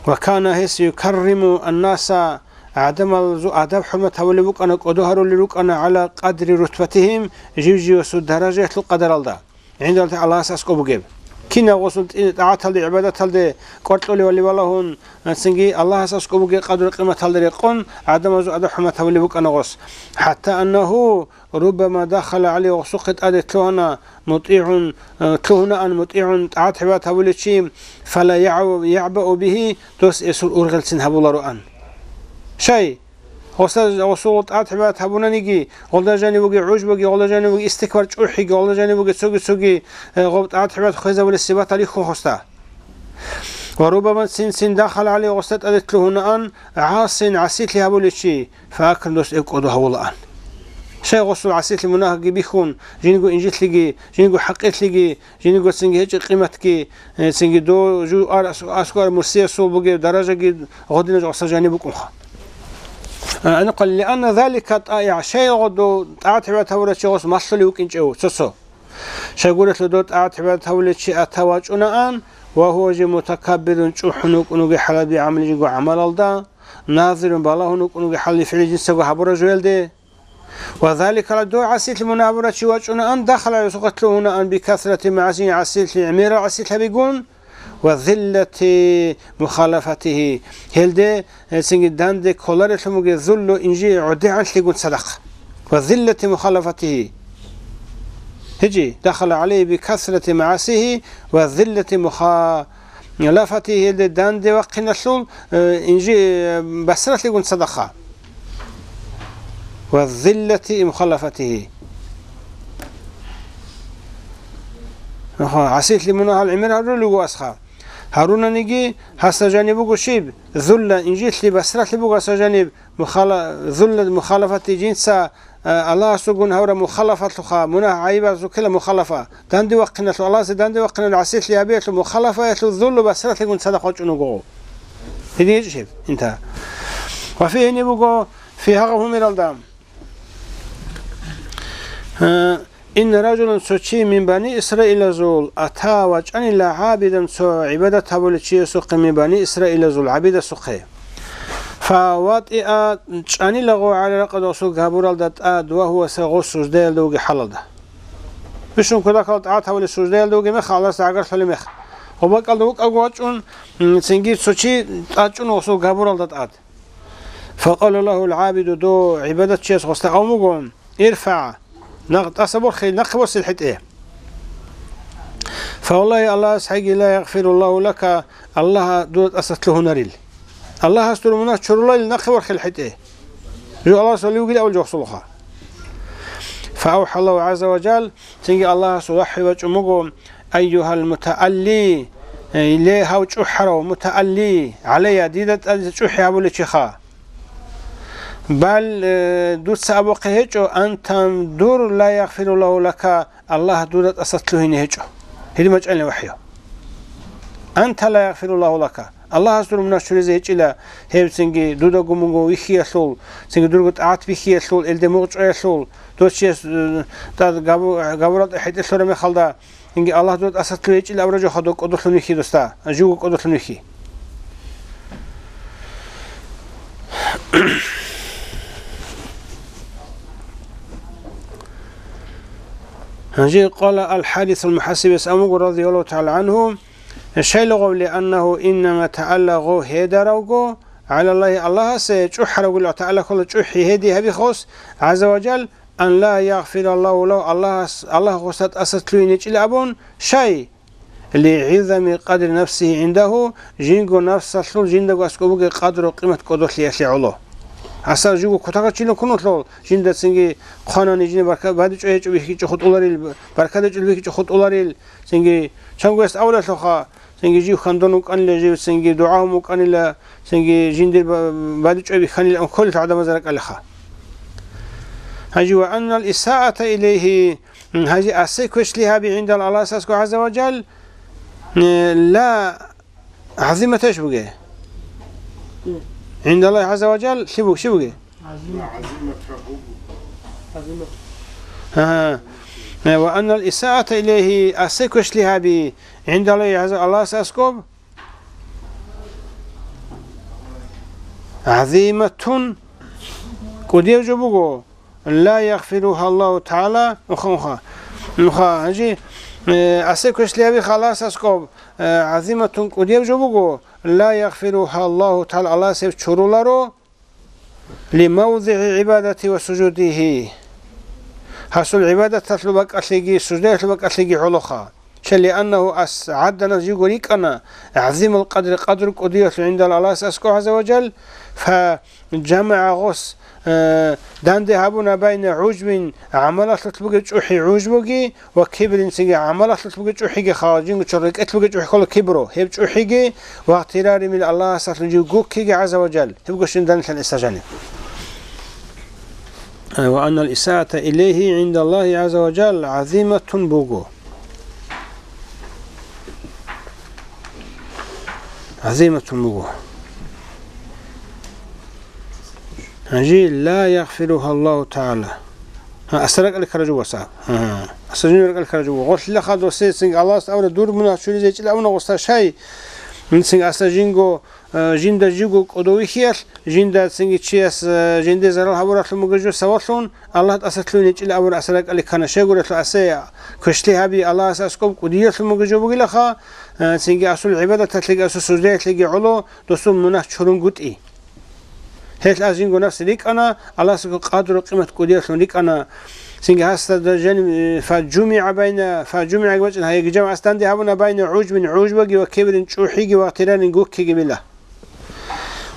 Ва кана гьес юкарриму аннаса, гӀадамазул адаб-хӀурмат гьабулев вукӀана, кӀодо гьарулел рукӀана, гӀала къадри рутбатигьим, жив-живасул даражаялъул къадаралда. ГӀиндал Аллагьас аскӀоб бугеб. Кинаб гъусул тӀи-, тӀагӀаталде, гӀибадаталде кӀвар кьолевали валагьун, цинги Аллагьас аскӀоб бугеб къадру-къиматалда рекъон, гӀадамазул адаб-хӀурмат гьабулев вукӀана гъос. ХӀатта аннагьу руббама дахала гӀалайгьи, гъосухъе тӀаде лъугьана мутӀигӀун, э, лъугьунаан мутӀигӀун, тӀагӀат-гӀибадат гьабулев чи, фала ягӀ-, ягӀбау бигьи, дос гьесул ургъелцин гьабулароан. Щай? Гъосда-, гъосул тӀагӀат-гӀибадат гьабунаниги, гъолда жаниб бугеб гӀужбуги, гъолда жаниб бугеб истикбар чӀухӀиги, гъолда жаниб бугеб цоги-цоги, э, гъоб тӀагӀат-гӀибадат хвезабулеб сипатал рихьун гъосда. Ва руббама цин-цин дахала гӀалайгьи, гъосда тӀаде лъугьунаан гӀасин, гӀасилъи гьабулев чи, фаакрам, дос гьев кӀодо гьавулаан. Щай гъосул гӀасилъи, мунагьги бихьун, жинго инжитлъиги, жинго хӀакъирлъиги, жинго цинги гьечӀеб къиматги, э, цинги дов жугьар ас-, аскӀор Мурсиясул бугеб даражаги гъодинаб гъосда жаниб букӀунха. Э, анукъа, лианна залика тӀаигӀ, щай гъодов тӀагӀат-гӀибадат гьабурав чи гъос малъулев вукӀинчӀев цо-цо. Щайгурелъул дов тӀагӀат-гӀибадат гьабулев чи ата вачӀунаан, ва гьува жив мутакаббирун, чӀухӀун вукӀун вугеб хӀалалъ, бигӀамали, жинго гӀамалалда, назирун, балагьун вукӀун вугеб хӀалалъ, фигӀли жинцаго гьабураб жоялде. Ва залика, дов гӀасилъи мунагь гьабурав чи вачӀунаан, дахала, гьесухъе лъугьунаан, бикасрати магӀаси, гӀасилъи, гӀемерал гӀасилъабигун, ва зиллати мухалафатигьи, гьелде, э, цинги данде кколарелъун бугеб зуллу, инжи гӀодигӀанлъигун цадахъ. Ва зиллати мухалафатигьи. Гьечи, дахала гӀалайгьи бикасрати магӀасигьи ва зиллати мухалафатигьи, гьелде данде вахъиналъул, э, инжи, э, басралъигун цадахъа. Ва зиллати мухалафатигьи. Аха, гӀасилъи мунагьал гӀемер гьарулев вуго асха. Гьарунаниги, гьасда жаниб буго щиб? Зулла, инжитлъи, басралъи буго гьасда жаниб, мухала-, зулла мухалафати жинца, а, Аллагьасулгун гьавураб мухалафалъуха, мунагь гӀайибазухъила мухалафа. Данде вахъиналъул, Аллагьасе данде вахъинал гӀасилъи гьабиялъул мухалафаялъул зуллу басралъигун цадахъ вачӀун вуго. Гьедин гьечӀищ гьеб, инта. Ва фигьи, гьениб буго, фи гьагъаб гьумералда. Э, Инна ражулан, цо чи, мин бани Исраилазул, ата вачӀанила гӀабидан, цо гӀибадат гьабулев чиясухъе, мин бани Исраилазул гӀабидасухъе. ФаватӀиа, чӀанила гъо гӀала ракъади, гъосул габуралда тӀад, ва гьува, гъос суждаялда вугеб хӀалалда. Бищун кутакалда тӀагӀат гьабулеб суждаялда вугеб мехалъ, Аллагьасда гӀагарлъулеб мехалъ. Гъоб бакӀалда вукӀаго вачӀун, м, цинги цо чи тӀад чӀун гъосул габуралда тӀад. Факъала лагьул гӀабиду, дов гӀибадатчияс гъосда абун буго: «ИрфагӀ, нахъ тӀаса борхе, нахъе босел хӀетӀе». Фаваллагьи, Аллагьас гьайги, ла ягъфируллагьу лака, Аллагьас дуда тӀаса лъугьунарил. Аллагьас дур мунагь чуруларил нахъе борхел хӀетӀе. Жо Аллагьас вали вугил авал жо гъосулха. ФаавхӀаллагьу гӀазза ва жал, цинги Аллагьас вахӀю бачӀун буго: «Айюгьал мутаалли», э, ле, гьав чӀухӀарав, мутаалли, гӀалайя, дида тӀаде чӀухӀи гьабулев чиха. Бал, э, дуца абухъе гьечӀо, анта, дур, ла ягъфируллагьу лака, Аллагь дуда тӀаса лъугьине гьечӀо. Гьедин бачӀана вахӀю. Анта ла ягъфируллагьу лака. Аллагьас дур мунагь чуризе гьечӀила, гьеб цинги дудаго мунго вихьиялъул, цинги дурго тӀагӀат бихьиялъул, элде мугъ чӀваялъул, дос чияс, э, тӀад габу-, габурал тӀа хӀетӀе лъураб мехалда, цинги Аллагь дуда тӀаса лъугьи гьечӀила абураб жоха дов кӀодолъун вихьи досда, живго кӀодолъун вихьи. Гьанже къала ал-ХӀарис ал-МухӀасибас абун буго, радияллагьу тагӀала гӀангьу, Шайлогъав, лианнагьу иннама тааллагъу гьедаравго, гӀалаллагьи, Аллагьасе чӀухӀаравгула, таалла ккола чӀухӀи гьедин гьабихъос, гӀазза ва жал, ан ла ягъфираллагьу лагьу, Аллагьас, Аллагь гъосда тӀаса лъугьинечӀила абун, шай? ЛигӀизами къадри нафсигьи гӀиндагьу, жинго нафсалъул жиндаго аскӀоб бугеб къадру-къимат кӀодолъиялъе гӀоло. Гьасда жиго кутакалда чилан ккунулъул, жинда цинги хъванани жине барка-, бадибчӀвай гьечӀо бихьичӀо хутӀуларил, баркадачӀул бихьичӀо хутӀуларил, цинги чангояс авлалъуха, цинги жив хьандун вукӀанила, жив цинги дугӀа гьабун вукӀанила, цинги жиндир ба-, бадибчӀвай бихьанила, кколел гӀадамазда ракӀалиха. Гьанже ва аннал исаата илайгьи, гьанже асе квешлъи гьаби гӀиндал Аллагьасасго гӀазза ва жал, э, ла гӀазиматаш буге. ГӀиндаллагьи гӀазза ва жал лъи буг-, щи буге? Гьа. Э, ва аннал исаата илайгьи, асе квешлъи гьаби гӀиндаллагьи гӀазза, Аллагьасасго гӀазиматун кӀудияв жо буго. Ла ягъфиругьа Аллагьу тагӀала, нуха, нуха. Нуха, гьанже, э, асе квешлъи гьабиха Аллагьасасго, э, гӀазиматун кӀудияв жо буго, ла ягъфиругьа Аллагьу тагӀала, Аллагьас гьеб чуруларо, ли мавдигӀи гӀибадати ва сужудигьи. Гьасул гӀибадаталъул бакӀалъеги, суждаялъул бакӀалъеги гӀолоха. Чалли аннагьу ас гӀадана, живго рикӀкӀана, гӀазимал къадри, къадру кӀудиялъул гӀиндал Аллагьасасго гӀазза ва жал, фа жамагӀа гъос, э, данде гьабуна байна гӀужбин, гӀамалалъулъ бугеб чӀухӀи гӀужбуги ва кибрин, цинги гӀамалалъулъ бугеб чӀухӀиги, халал жинго чорх рекӀелъ бугеб чӀухӀи ккола кибру, гьеб чӀухӀиги, вагътирарин мин Аллагьасалъун жив гуккиги гӀазза ва жал, гьеб гощин данилъан Исаджани. Ва аннал исаата илайгьи гӀиндаллагьи гӀазза ва жал гӀазиматун буго. ГӀазиматун буго. Гьанже ла ягъфиругьа Аллагьу тагӀала. Гьа, асда ракӀалде ккараб жо буго, асда. Гьа, асда жинда ракӀалде ккараб жо буго. Гъолъила хадусецинги Аллагьас абура, дур мунагь чуризе гьечӀила абуна гъосда, шай? Мицинги асда жинго, э, жинда живго кӀодов вихьиялъ, жинда цинги чияс, э, жинде зарал гьабуралъун бугеб жо сабаблъун, Аллагь тӀаса лъугьинечӀила абура асда ракӀалде ккана, щайгурелъул асе квешлъи гьаби Аллагьасасго кӀудиялъун бугеб жо бугилаха, э, цинги асул гӀибадаталъеги, асул суждаялъеги гӀоло досул мунагь чурунгутӀи. Гьелъ ас жинго нафс рикӀкӀана, Аллагьасасго къадру-къимат кӀудиялъун рикӀкӀана, цинги гьасда жани-, э, фа жумигӀа байна, фа жумигӀа бачӀана, гьайги жамагӀ ас данде гьабуна байна гӀужбин, гӀужбаги ва кибрин, чӀухӀиги вагътирарин гуккиги била.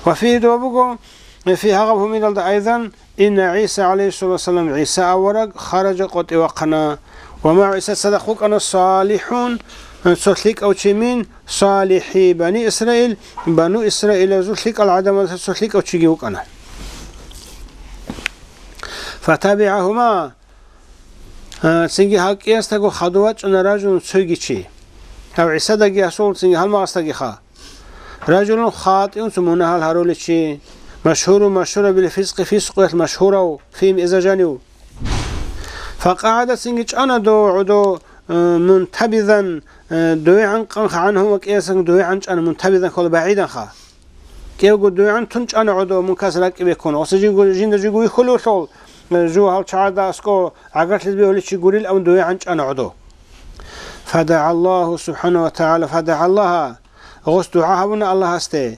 Ва фигьи, дова буго, фи гьагъаб гьумилалда айзан, инна ГӀиса, гӀалайгьиссалату вассалам, ГӀиса авараг, хараджа, къотӀи вахъана, ва магӀу, ГӀисаца цадахъ вукӀана, салихӀун, цо лъикӀав чи мин салихӀи бани Исраил, бану Исраилазул лъикӀал гӀадамаздаса цо лъикӀав чиги вукӀана. ФатабигӀагьума, а, цинги гьал кӀиясдаго хадув вачӀана ражулун, цоги чи. Гьав ГӀисадаги асул цинги гьалмагъасдагиха. Ражулун хатӀиун, цо мунагьал гьарулев чи, машгьурун, машгьураб бил фискъи, фискъуялъ машгьурав, фигьим, эза жанив. ФакъагӀада, цинги чӀана дов гӀодов, э, мунтабизан, э, довегӀан къанха, гӀангьум, ва кӀиясдаго довегӀан чӀана, мунтабизан ккола багӀиданха. КӀиявго довегӀан тун чӀана гӀодов, мункас ракӀи беккуна. Оса жинго, жинда жиго вихьулевлъул, жо гьал чагӀазда аскӀо гӀагарлъизе бегьулев чи гурил абун дуе гӀанчӀана гӀодо. ФадагӀаллагьу субхӀана ва тагӀала, фадагӀаллагьа, гъос дугӀа гьабуна Аллагьасде.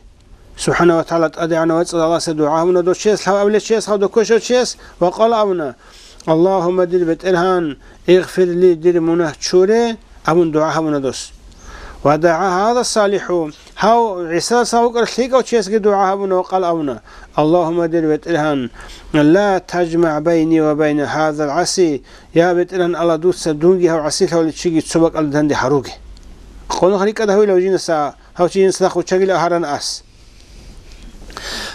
СубхӀана ва тагӀала ТӀадегӀанав вацӀцӀадав Аллагьасде дугӀа гьабуна дов чияс, лъабабилев чияс гьав дов квешав чияс, ва къала абуна: «Аллагьумма, дир БетӀергьан, игъфир ли, дир мунагь чуре», абун дугӀа гьабуна дос. Ва дагӀа гьаза салихӀу, гьав ГӀисалъа вукӀарав лъикӀав чиясги дугӀа гьабуна ва къала абуна: «Аллагьумма, дир БетӀергьан, ла тажмагӀ байни ва байна гьазал гӀаси», я БетӀергьан Аллагь, дуца дунги гьав гӀасилъавулев чиги цо бакӀалда данде гьаруге. Къонахъ рикӀкӀад гьавила жинаса, гьав чи жинца нахъ вуччагила гьарана ас.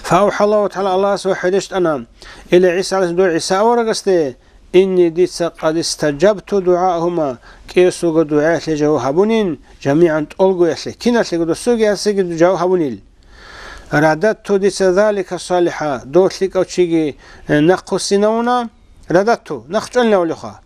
ФаавхӀаллагьу тагӀала, Аллагьас вахӀи рещтӀана, ила ГӀиса гӀалайгьи-, дов ГӀиса аварагасде: «Инни, дица, къад истаджабту дугӀаахума, кӀиявго дугӀаялъе жаваб гьабунин, жамигӀан тӀолгоялъе, киналъего досуги гьасиги жаваб гьабунил. Рададту, дица, залика салиха, дов лъикӀав чиги, э, нахъвуссинавуна, рададту, нахъ чӀванилавулеха.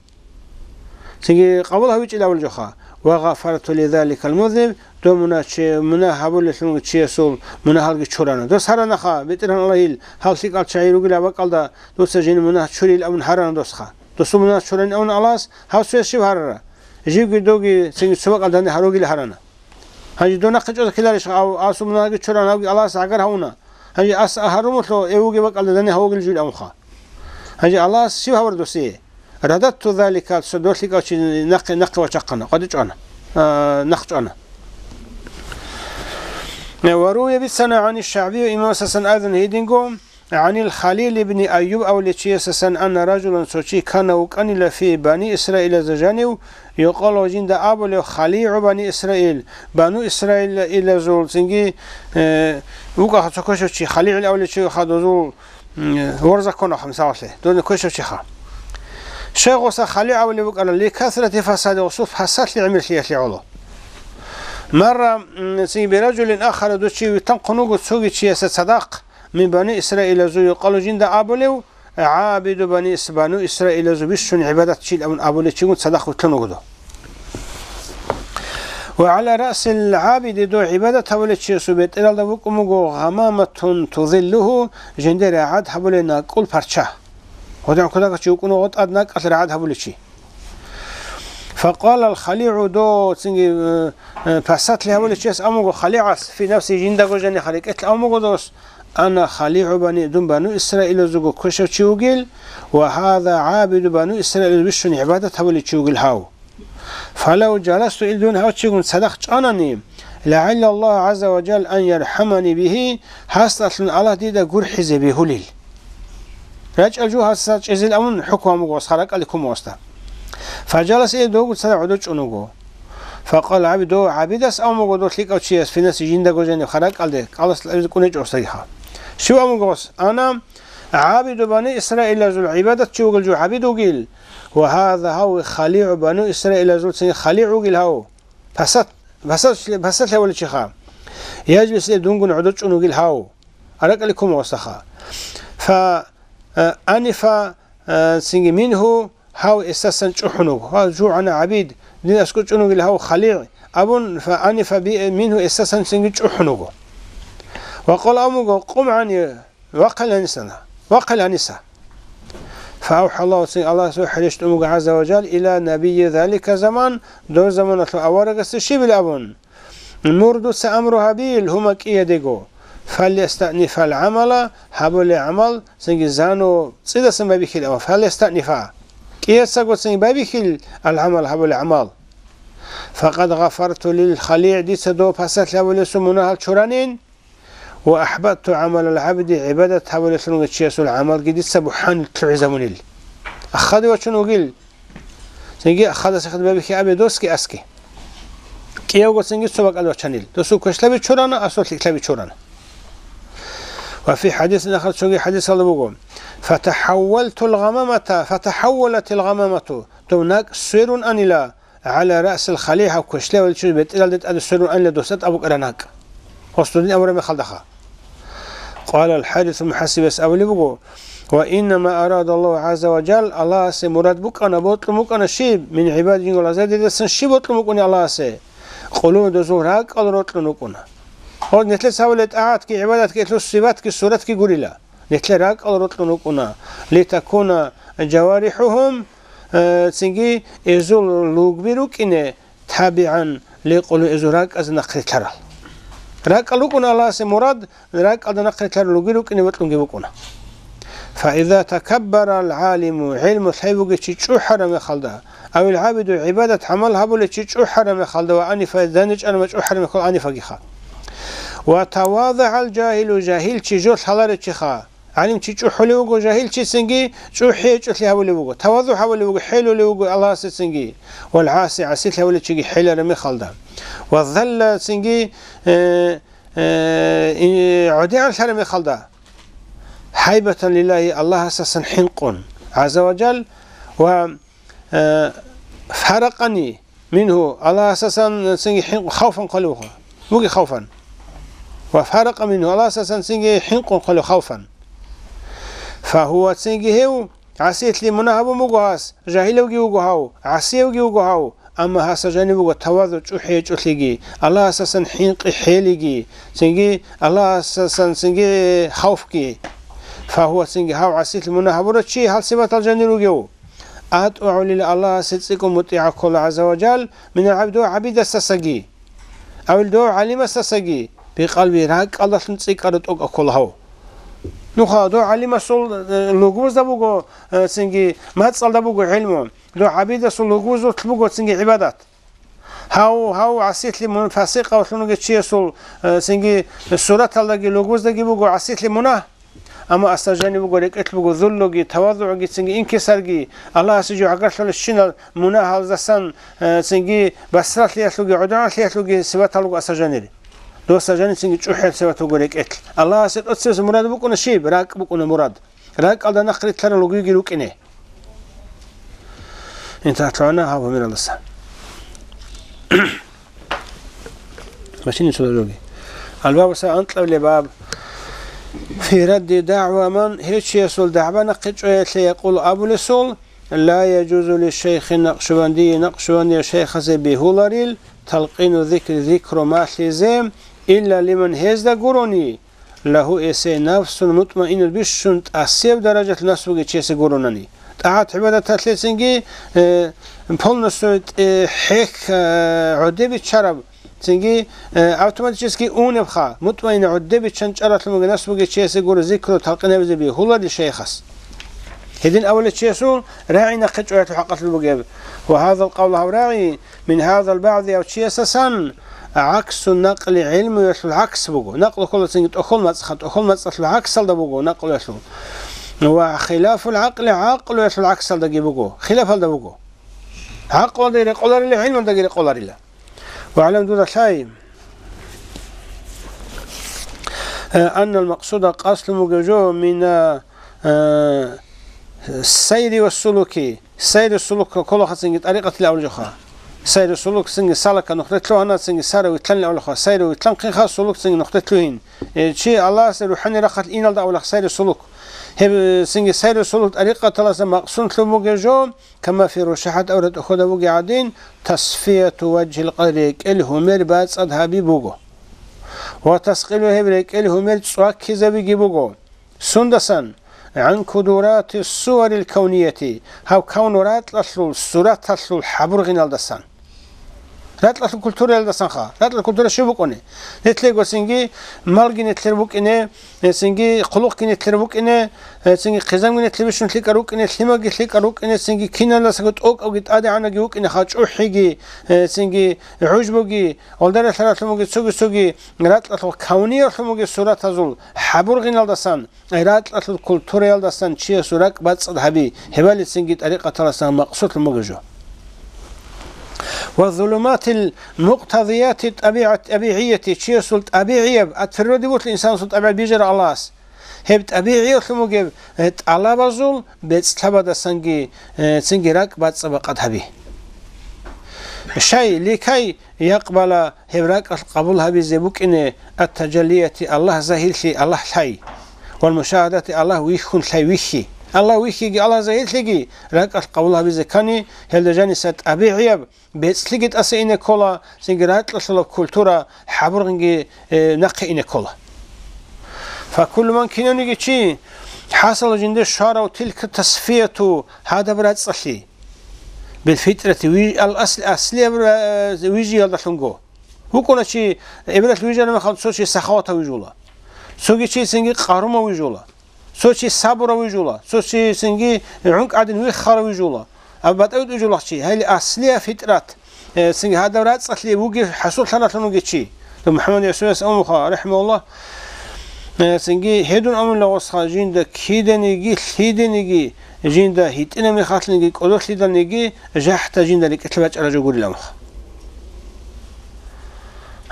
Цинги къабул гьавичӀилавулеха. Ва гъафарту ли заликал музниб, дов мунагь чи-, мунагь гьабулелъун чиясул мунагьалги чурана. Дос гьаранаха, БетӀергьан Аллагьил, гьал лъикӀал чагӀи ругила бакӀалда дуца жин мунагь чурил абун гьарана досха. Досул мунагь чурани абун Аллагьас, гьав цояс щиб гьарара? Живги довги цинги цо бакӀалда данде гьаругила гьарана. Гьанже дов нахъе чӀвазехъиларищха, ав асул мунагьги чуран, гьавги Аллагьас гӀагар гьавуна. Гьанже ас гьарумулъо эвуги бакӀалда данде гьавугил жуил абунха. Гьанже Аллагьас щиб гьавар досие? Рададту залика, цо дов лъикӀав чи нахъе, нахъе вачахъана, къватӀи чӀвана, а, нахъ чӀвана. Ва руя бицана гӀани ШагӀбию имамасасан айзан гьединго, гӀанил Халил ибни Айюб авлечиясасан анна ражулан цо чи кана вукӀанила фи бани Исраилаза жанив, юкъалу жинда абулев ХалигӀу бани Исраил, бану Исраилазул цинги, э, вукӀаха цо квешав чи, ХалигӀил авлечи хадузул, м, ворзаккуна хамсавалъе, дозни квешав чиха. Шайгъуса ХалигӀ авулев вукӀана, ли касрати фасади, гъусул фасадлъи гӀемерлъиялъе гӀоло. Марра, м, цинги биражулин ахара, дучи витан хъунуго цоги чияса цадахъ, мин бани Исраилазу юкъалу жинда абулев, гӀабиду бани Ис-, бану Исраилазу бищун гӀибадатчил абун абулев чигун цадахъ вутлун вугодо. Ва гӀала расил гӀабиди, дов гӀибадат гьабулев чиясул бетӀералда букӀун буго гъамаматун тузиллугьу, жинде рагӀад гьабулей накӀкӀул парча. Гъодин кодагьав чи вукӀун вуго тӀад накӀкӀалъ рагӀад гьабулев чи. Факъала ал-ХалигӀу, дов цинги, э, э, пасатлъи гьабулев чияс абун буго ХалигӀас, фи нафси, жиндаго жаниха рекӀелъ абун буго дос, ана ХалигӀу бани, дун бану Исраилазуго квешав чи вугил, ва гьаза гӀабиду бану Исраилаз, бищун гӀибадат гьабулев чи вугил гьав. Фалав жаласту, ил дун гьав чигун цадахъ чӀванани, лагӀалла Аллагь гӀазза ва жалла ан ярхӀамани бигьи, гьасдалъун Аллагь дида гурхӀизе бегьулил. РачӀал жо гьасда чӀезил абун хӀукму гьабун буго гъос, харакӀалде ккун буго гъосда. Фажаласа, ил довго цадахъ гӀодов чӀун вуго. Факъала гӀабид, дов гӀабидас абун буго дов лъикӀав чияс, фи нафси, жиндаго жаниб харакӀалде, кӀалас абизе кӀунечӀо гъосдагиха. Щив абун буго гъос? Ана гӀабиду бани Исраилазул гӀибадатчи вугил жо гӀабид вугил, ва гьаза гьав ХалигӀу бану Исраилазул цин ХалигӀ вугил гьав. Пасат-, пасат-, пасатлъи гьавулев чиха. Яжлис, ил дунгун гӀодов чӀун вугил гьав. АракӀалде ккун буго гъосдаха. Фа, э, анифа, э, цинги мингьу, гьав эсасан чӀухӀун вуго. Ва жугӀана гӀабид, дин аскӀов чӀун вугил гьав ХалигӀ абун, фа анифа би-, мингьу, эсасан цинги чӀухӀун вуго. Ва къала абун буго, къум гӀани, вахъал гьаниса, вахъал гьаниса. ФаавхӀаллагьу, цин Аллагьас вахӀи рещтӀун буго, гӀазза ва жалла, ила набийи залика заман, дов заманалъул аварагасде щибил абун. Мур, дуца амру гьабил, гьума кӀиядего. Фальястаънифал гӀамала, гьабулей гӀамал, цинги заново цӀидасан байбихьил, ва фальястаънифа. КӀияцаго цинги байбихьил ал-гӀамал, гьабулей гӀамал. Факъад гъафарту лил ХалигӀ, дица дов пасатлъи гьавулесул мунагьал чуранин, ва ахӀбатту гӀамалал гӀабди, гӀибадат гьабулелъун вугев чиясул гӀамалги дица бухӀанил лъугӀизабунил. Ахаде вачун вугил. Цинги хадас хадуб байбихьи абе досги аски. КӀиявго цинги цо бакӀалде вачанил. Досул квешлъаби чурана, асул лъикӀлъаби чурана. Ва фи хадисин ахар, цоги хадисалда буго: «Фатахаввалтул гъамамата, фатахаввалатил гъамамату», дов накӀ сверун анила, гӀала расил ХалигӀ, гьав квешлъавал чи бетӀералде тӀаде сверун анила досда тӀад букӀараб накӀ. Гъос дудин абураб мехалдаха. Къала ал-ХӀарис мухӀасибас абулеб буго: «Ва иннама арада Аллагьу гӀазза ва жалла», Аллагьасе мурад букӀана, бокьун букӀана щиб, мин гӀибади, жиндирго лагъзадердасан щиб бокьун букӀуна Аллагьасе? Къулуб, дозул ракӀал рокьун рукӀуна. Гьеб нилъеца гьабулеб тӀагӀатги гӀибадатги, гьелъул сипатги суратги гурила. Нилъер ракӀал рокьун рукӀуна, литакуна жаварихӀухум, э, цинги эзул лугби рукӀине, табигӀан ликъулу эзул ракӀазе нахърилълъарал. РакӀал рукӀуна Аллагьасе мурад, ракӀалда нахърилълъарал лугби рукӀине бокьунги букӀуна. Фаиза такаббарал гӀалиму, гӀилму лъай бугев чи чӀухӀараб мехалда, авил гӀабиду, гӀибадат-гӀамал гьабулев чи чӀухӀараб мехалда ва анифа, данде чӀараб чӀухӀараб мехалда анифагиха. Ва тавазагӀал жагьилу, жагьил чи жо лъаларев чиха. ГӀалим чи чӀухӀулев вуго, жагьил чи цинги чӀухӀи гьечӀолъи гьавулев вуго, тавазугӀ гьавулев вуго, хӀелулев вуго Аллагьасе цинги. Вал гӀаси, гӀасилъи гьавулев чиги хӀелараб мехалда. Ва залла цинги, э, э, и, гӀодегӀанлъараб мехалда. ХӀайбатан лиллагьи, Аллагьасасан хӀинкъун, гӀазза ва жал, ва, э, фаракъани мингьу, Аллагьасасан цинги хӀинкъун, хавфан хъвалевха, буги хавфан. Ва фаракъа мингьу, Аллагьасасан цинги хӀинкъун хъвалев хавфан. Фагьува, цинги гьев, гӀасилъи мунагь гьабун буго гьас, жагьилевги вуго гьав, гӀасиевги вуго гьав, амма гьасда жаниб буго тавазугӀ, чӀухӀи гьечӀолъиги, Аллагьасасан хӀинкъи хӀелиги, цинги Аллагьасасан цинги хавфги. Фагьува, цинги гьав гӀасилъи мунагь гьабурав чи гьал сипатал жанир вугев. АтӀвагӀу лил, Аллагьасе цӀикӀкӀун мутӀигӀав ккола, гӀазза ва жал, минал гӀабд, дов гӀабидасдасаги, авил дов гӀалимасдасаги, бикъалби, ракӀалдалъун цӀикӀкӀараб тӀокӀав ккола гьав. Нуха, дов гӀалимасул, э, лугбузда буго, э, цинги мацӀалда буго гӀилму, дов гӀабидасул лугбузулъ буго цинги гӀибадат. Гьав, гьав гӀасилъи мун-, фасикъавлъун вугев чиясул, э, цинги сураталдаги лугбуздаги буго гӀасилъи мунагь. Амма асда жаниб буго рекӀелъ буго зуллуги, тавазугӀги, цинги инкисарги, Аллагьасе жо гӀагарлъулел щинал мунагьалдасан, э, цинги басралъиялъулги, гӀодоналъиялъулги сипатал руго асда жанир. Досда жанир цинги чӀухӀел сипат буго рекӀелъ. Аллагьасе тӀоцебесеб мурад букӀуна щиб? РакӀ букӀуна мурад. РакӀалда нахърилълъарал лугбиги рукӀине. ИнтахӀлъугьана гьаб гьумералдаса. Машинин цо дажоги. Албабуса анкьабилеб баб. Фи радди дагӀва ман, гьев чиясул дагӀба нахъе чӀваялъе, якъулу, абулесул, ла яжузу ли шейхи накъшбандии, накъшбандияв шейхасе бегьуларил, талкъину зикри, зикру малъизе, илла лиман, гьезда гурони, лагьу, эсе, нафсун мутмаинна, бищун тӀасияб даражалъ нафс бугев чиясе гуронани. ТӀагӀат-гӀибадаталъецинги, э, полностью, э, хӀех, э, гӀодебиччараб, цинги, э, автоматически унебха, мутмаинна гӀодебиччан чӀаралъун бугеб нафс бугев чиясе гуро зикру, талкъин гьабизе бегьуларил шейхас. Гьедин абулев чиясул рагӀи нахъе чӀваялъул хӀакъалъулъ бугеб. Ва гьазал къавл, гьаб рагӀи, мин гьазал багӀди, гьав чиясасан, гӀаксу накъли, гӀилмуялъул гӀакс буго. Накълу ккола цинги тӀохьол мацӀха, тӀохьол мацӀалъул гӀаксалда буго накълуялъул. Ва хилафул гӀакъли, гӀакълуялъул гӀаксалдаги буго, хилафалда буго. ГӀакълуялдаги рекъоларила, гӀилмуялдаги рекъоларила. Ва гӀалам, дуда лъай, э, аннал макъсуда, къасд лъун бугеб жо, мина, э, сайри ва сулуки, сайру сулук кколаха цинги тӀарикъатилан абулеб жоха. Сайру сулук цинги салака нухде лъугьана, цинги сара вилълъанилан абулеб жоха. Сайру вилълъанхъинха, сулук цинги нухде лъугьин. Э, чи Аллагьасе рухӀани рахъалъ иналда абулеб жоха сайру сулук. Гьеб, э, цинги сайру сулук тӀарикъаталаса макъсуд лъун бугеб жо, кама фи рушахӀат, аврагьалда тӀохьолда бугеб гӀадин, тасфияту важгьил къалби, рекӀел гьумер бацӀцӀад гьаби буго. Ва таскъилу, гьеб рекӀел гьумер цӀваккизабиги буго. Сундасан? ГӀан кудурати суварил кавнияти, гьаб кавну ракьалъул сураталъул хӀабургъиналдасан. Ракьалъул культураялдасанха. Ракьалъул культура щиб букӀуни? Нилъего цинги малги нилъер букӀине, э, цинги хъулухъги нилъер букӀине, э, цинги хъизамги нилъер бищун лъикӀал рукӀине, лъимаги лъикӀал рукӀине, цинги киналдасаго тӀокӀабги тӀадегӀанабги вукӀинеха, чӀухӀиги, э, цинги гӀужбуги, гьалдаралъаралъумуги, цоги-цоги ракьалъул кавниялъумуги суратазул хӀабургъиналдасан, ракьалъул культураялдасан чиясул ракӀ бацӀцӀад гьаби, гьеб балецинги тӀарикъаталасан макъсудлъун бугеб жо. Ва зулуматил мукътадияти тӀабигӀат-, тӀабигӀияти, чиясул тӀабигӀияб, от природы буго инсанасул тӀабигӀат бижараб Аллагьас. Гьеб тӀабигӀиялъун бугеб, э, тӀалабазул бецӀлъабадасанги, э, цинги ракӀ бацӀцӀад бакъад гьаби. Шай, ликай якъбала, гьеб ракӀалъ къабул гьабизе букӀине, ат-таджаллияти, Аллагь загьирлъи, Аллагь лъай, вал мушагьадати, Аллагь вихьун лъай, вихьи. Аллагь вихьиги, Аллагь загьирлъиги ракӀалъ къабул гьабизе ккани, гьелда жаниса тӀабигӀияб бецӀлъиги тӀаса ине ккола, цинги ракьалъулаб культура хӀабургъинги, э, нахъе ине ккола. Факуллу ман, кинавниги чи, ХӀасал жинде щварав тилка тасфияту гьадаб рацӀцӀалъи. Бил фитрати ви-, ал асли-, аслияб ра-, вижиялдалъунго. ВукӀуна чи, эбелалъ вижараб мехалда цо чи сахаватав вижула. Цоги чи цинги къарумав вижула. Цо чи сабурав вижула. Цо чи цинги гӀункӀ гӀадин виххарав вижула. Аб батӀа-, вижула чи. Гьайли аслияб фитрат. Э, цинги гьадаб рацӀцӀалъи вугев хӀасуллъаналъун вугев чи. То МухӀаммад Ясуяс амуха, рахӀимагьуллагь, э, цинги гьедун амула гъосха жинда киданиги, лъиданиги, жинда гьитӀина мехалъниги, кӀодолъиданиги, жахӀда жинда рекӀелъе бачӀараб жо гурил амуха.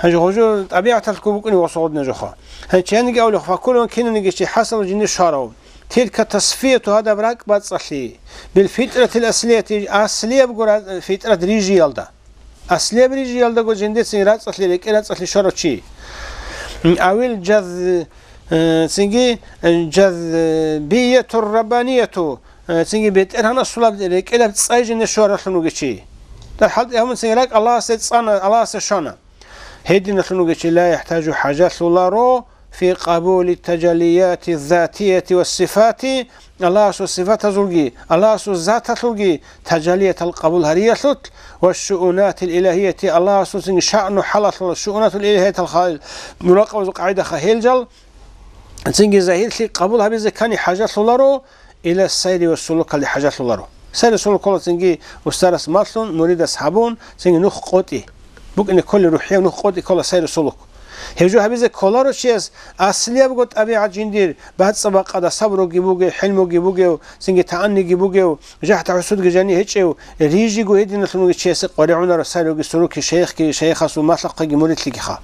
Гьанже гъожо тӀабигӀаталъго букӀине гъосо гъодна жоха. Гьанчи яниги авлихъ, факулун кинаниги чи хӀасал жинде щварав. Тилка тасфияту гьадаб ракӀбацӀцӀалъи. Бил фитратил аслияти, аслиябго ра-, фитрат рижиялда. Аслияб рижиялдаго жиндецин рацӀцӀалъи, рекӀел рацӀцӀалъи щварав чи. Авил жаз-, э, цинги, э, жазбиятур раббанияту, э, цинги бетӀергьанасулаб рекӀелаб цӀай жинде щваралъун вугев чи. ТӀад хӀалтӀи гьабун цинги ракӀ Аллагьасе цӀана, Аллагьасе щвана. Гьединалъун вугев чи ла яхӀтажу хӀажалъуларо фи къабули таджаллияти ззатияти ва сифати, Аллагьасул сифатазулги, Аллагьасул заталъулги таджаллиятал къабул гьариялъулъ ва шуунатил илагьияти, Аллагьасул цинги шаъну хӀалалъула шуунатул илагьиятал хал муракъабазул къагӀидаха гьел жал, цинги загьирлъи къабул гьабизе ккани хӀажалъуларо, ила сайри ва сулукалде хӀажалъуларо. Сайри сулукалда цинги устарас малъун, муридас гьабун, цинги нух къотӀи. БукӀине кколи рухӀияв нух къотӀи ккола сайри сулук. Гьев жо гьабизе кколаро чияс аслиябго тӀабигӀат жиндир, бацӀцӀа-бакъада сабруги бугев, хӀилмуги бугев, цинги таанниги бугев, жахӀда-хӀусудги жани гьечӀев, рижиго гьединалъун вугев чиясе къваригӀунаро сайруги суруки шайихги, шайихасул малъа-хъваги муридлъигиха.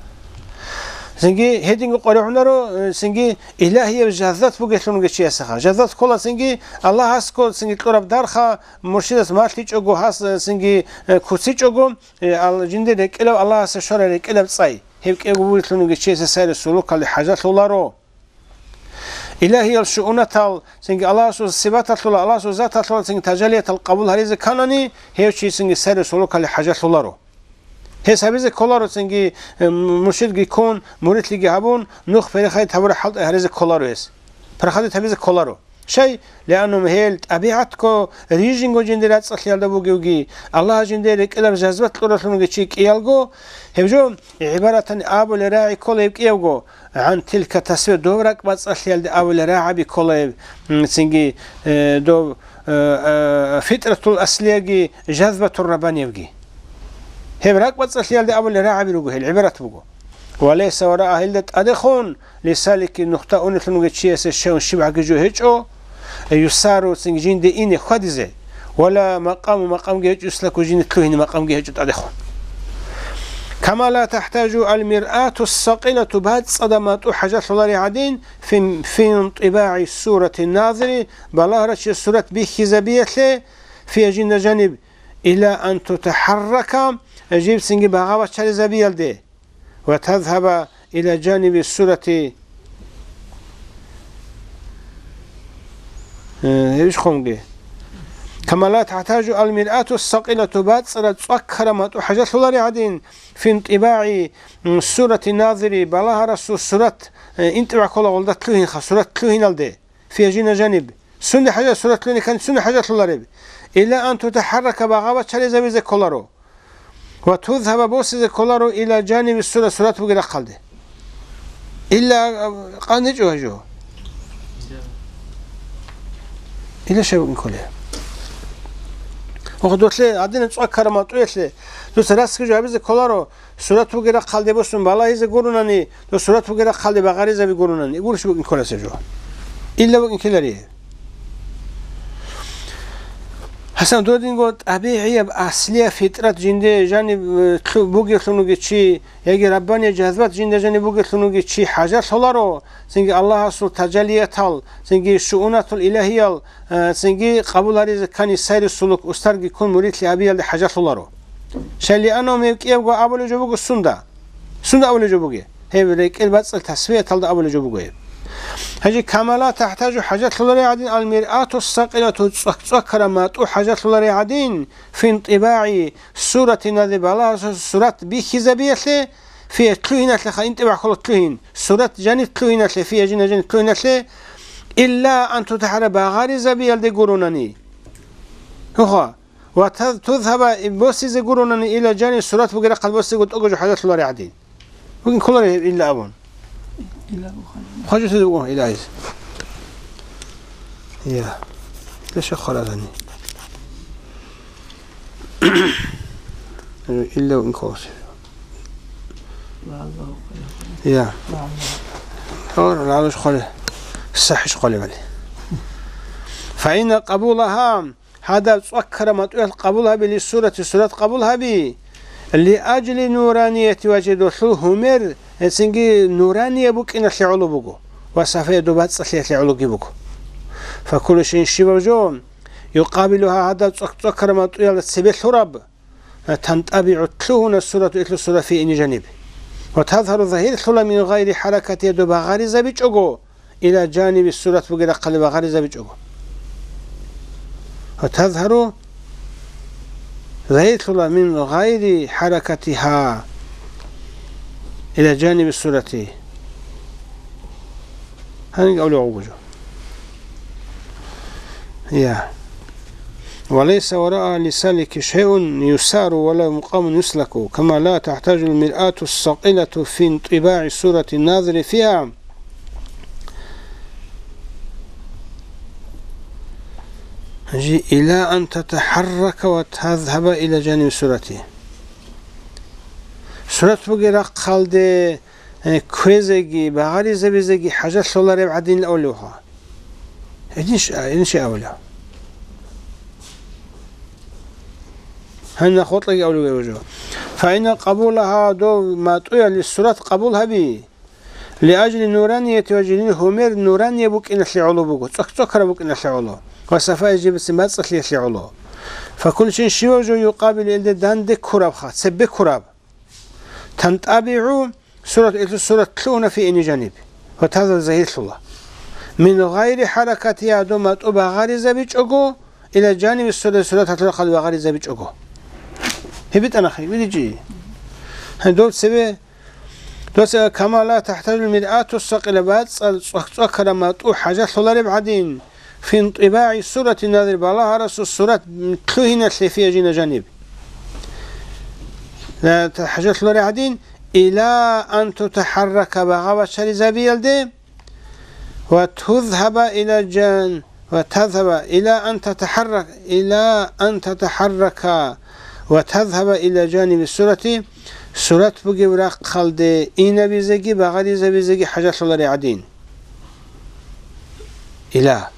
Цинги гьединго къваригӀунаро, э, цинги Илагьияб жаззат бугелъун вугев чиясеха. Жаззат ккола цинги Аллагьасго цинги кьураб дарха, муршидас малъичӀого, гьас, э, цинги, э, куцичӀого, э, ал-, жинде рекӀелав Аллагьасе щварай рекӀелаб цӀай. Гьеб кӀиго бугелъун вугев чиясе сайри сулукалде хӀажалъуларо. Илагьиял шуунатал, цинги Аллагьасул сипаталъула, Аллагьасул заталъула, цинги таджаллиятал къабул гьаризе кканани, гьев чи цинги сайри сулукалде хӀажалъуларо. Гьес гьабизе кколаро цинги, э, муршидги ккун, муридлъиги гьабун, нух перехадит гьабураб хӀалтӀи гьаризе кколаро гьес. Перехадит гьабизе кколаро. Щай? Лианнум гьел тӀабигӀатго рижинго жиндир рацӀцӀалъиялда бугевги, Аллагь жиндир рекӀелаб жазбат кьуралъунги чи кӀиялго, гьеб жо гӀибаратани абулеб рагӀи ккола гьеб кӀиявго, гӀан тилка тасфия, доб ракӀбацӀцӀалъиялде абулеб рагӀаби ккола гьеб, м, цинги, э, доб, э, э, фитратул аслияги жазбатур раббаниявги. Гьеб ракӀбацӀцӀалъиялде абулеб рагӀаби руго, гьел гӀибарат буго. Ва лайса варагӀа, гьелда тӀадехун, лисалики, нухда унелъун вугев чиясе шайун щибгӀаги жо гьечӀо, юсару, цинги жинде ине хьвадизе, вала макъаму, макъамги гьечӀо, юслаку, жинде лъугьине макъамги гьечӀо тӀадехун. Кама ла тахӀтажу ал-миръату ссакъилату, бацӀцӀадаб матӀу хӀажалъулареб гӀадин, фин, фин тӀибагӀи сурати назири, балагьарав чияс сурат бихьизабиялъе, фия, жинда жаниб, ила ан тутахӀаррака, жибцинги багъа-бачаризабиялде. Ва тазгьаба ила жаниби сурати, э, ишхъунги. Кама ла тахӀтажу ал-миръату ссакъилату, бацӀцӀадаб цӀваккараб матӀу хӀажалъулареб гӀадин, фин тӀибагӀи, м, сурати назири, балагьарасул сурат, э, интӀибагӀ ккола гъолда лъугьинха, сурат лъугьиналде. Фия, жинда жаниб. Сунда хӀажа-, сурат лъугьине ккани сунда хӀажалъулареб? Ила ан тутахӀаррака, багъа-бачаризабизе кколаро. Ва тузгьаба, босизе кколаро, ила жаниби сура, сурат бугеб рахъалде. Ила, а, къан гьечӀо гьажо. Ила щай букӀин кколеб? Ва худолъе гьадинаб цӀваккараб матӀуялъе дуца расги жо гьабизе кколаро, сурат бугеб рахъалде босун балагьизе гурунани, дос сурат бугеб рахъалде багъаризаби гурунани, гурищ букӀин кколесеб жо? Ила букӀин ккеларие. Гьасан додинго тӀабигӀияб аслияб фитрат жинде жаниб, э, лъу-, бугелъун вугев чи, яги раббания жазбат жинда жаниб бугелъун вугев чи хӀажалъуларо, цинги Аллагьасул таджаллиятал, цинги шуунатул илагьиял, э, цинги къабул гьаризе ккани сайру сулук устарги ккун муридлъи гьабиялде хӀажалъуларо. Шайлианав мев кӀиявго абулев жо буго сунда. Сунда абулев жо буге? Гьеб рекӀел бацӀцӀал тасфияталда абулев жо буго гьеб. Гьанже камала тахӀтажу хӀажалъуларе гӀадин, ал-миръату ссакъилату, цӀвак-цӀваккара матӀу хӀажалъуларе гӀадин, фин тӀибагӀи, сурати назе балагьасул сурат бихьизабиялъе, фия лъугьиналъеха, интӀибагӀ ккола лъугьин, сурат жаниб лъугьиналъе, фия жина жаниб лъугьиналъе, илла ан тутахӀарра багъаризабиялде гуронани. Гьуха. Ва таз-, тузгьаба босизе гуронани ила жаниб сурат бугеб рахъалде босизе гуро тӀокӀаб жо хӀажалъулари гӀадин. Бугин кколари гьеб илла абун. Илла абун хъалиб. Хъажу тез бугун илла айз. Я. Леша хъаразани. Илла бугин кколаси. Я. Гьор, лалуш хъоле. Сахиш хъоле вали. Фаина къабулагьа. Гьадаб цӀваккараб матӀуялъ къабул гьаби лиссурати, сурат къабул гьаби, лиажли нуранияти ваджи, долъул гьумер, гьецинги нурания букӀиналъе гӀоло буго ва сафия доб бацӀцӀалъиялъе гӀологи буго. Факулу шин щибаб жо, юкъабилугьа, гьадаб цӀвак-, цӀваккараб матӀуялда цебе лъураб, тантӀабигӀу, лъугьуна сурату, илъу сура фи ини жаниб. Ва тазгьару, загьирлъула, мин гъайри хӀаракатиха, доб багъаризабичӀого, ила жаниби сурат бугеб рахъалде багъаризабичӀого. Ва тазгьару, загьирлъула, мин гъайри хӀаракатиха ила жаниби сурати. Гьанги авлугъ вугу жо. Я. Ва лайса вараа лисалики шайун юсару ва ла мукъамун юслаку, кама ла тахтажул миръату сакъилату фин тӀибагӀи сурати назри фиха. Жи, ила ан татахӀаррака ва тазгьаба ила жаниби сурати. Сурат бугеб рахъалде, э, кквезеги, багъаризабизеги хӀажалъулареб гӀадинилан авлуха. Гьедин щ-, гьедин щай авлуха. Гьанна хутӀаги авлугев жо. Фаина къабулагьа, дов матӀуялъе сурат къабул гьаби. Лиажли нуранияти ваджи, гьумер нурания букӀиналъе гӀоло буго, цӀвак-цӀваккараб букӀиналъе гӀоло, ва сафая жибицин бацӀцӀалъиялъе гӀоло. Факулу шин щибаб жо юкъабилу, илде данде ккурабха, цебе ккураб. ТантӀабигӀу, сурат, илъу сурат лъугьуна фи ини жаниб. Ва тазгьару, загьирлъула. Мин гъайри хӀаракатиха, доб матӀу багъаризабичӀого, ила жаниби сура, сурат гьалъул рахъалде багъаризабичӀого. Гьеб битӀанахъе, видичӀи? Гьанже доб цебе Дос, э, кама ла тахтажул миръату сакъила, бацӀцӀал цӀвак-цӀваккараб матӀу хӀажалъулареб гӀадин, фин тӀибагӀи сурати назир, балагьарасул сурат лъугьиналъе фиха, жина жаниб. Э, та-, хӀажалъулареб гӀадин, ила ан тутахӀаррака, багъа бачаризабиялде, ва тузгьаба ила жан-, ва тазгьаба, ила ан татахӀаррак-, ила ан татахӀаррака ва тазгьаба ила жаниби сурати, сурат бугеб рахъалде инабизеги багъаризабизеги хӀажалъулареб гӀадин. Ила.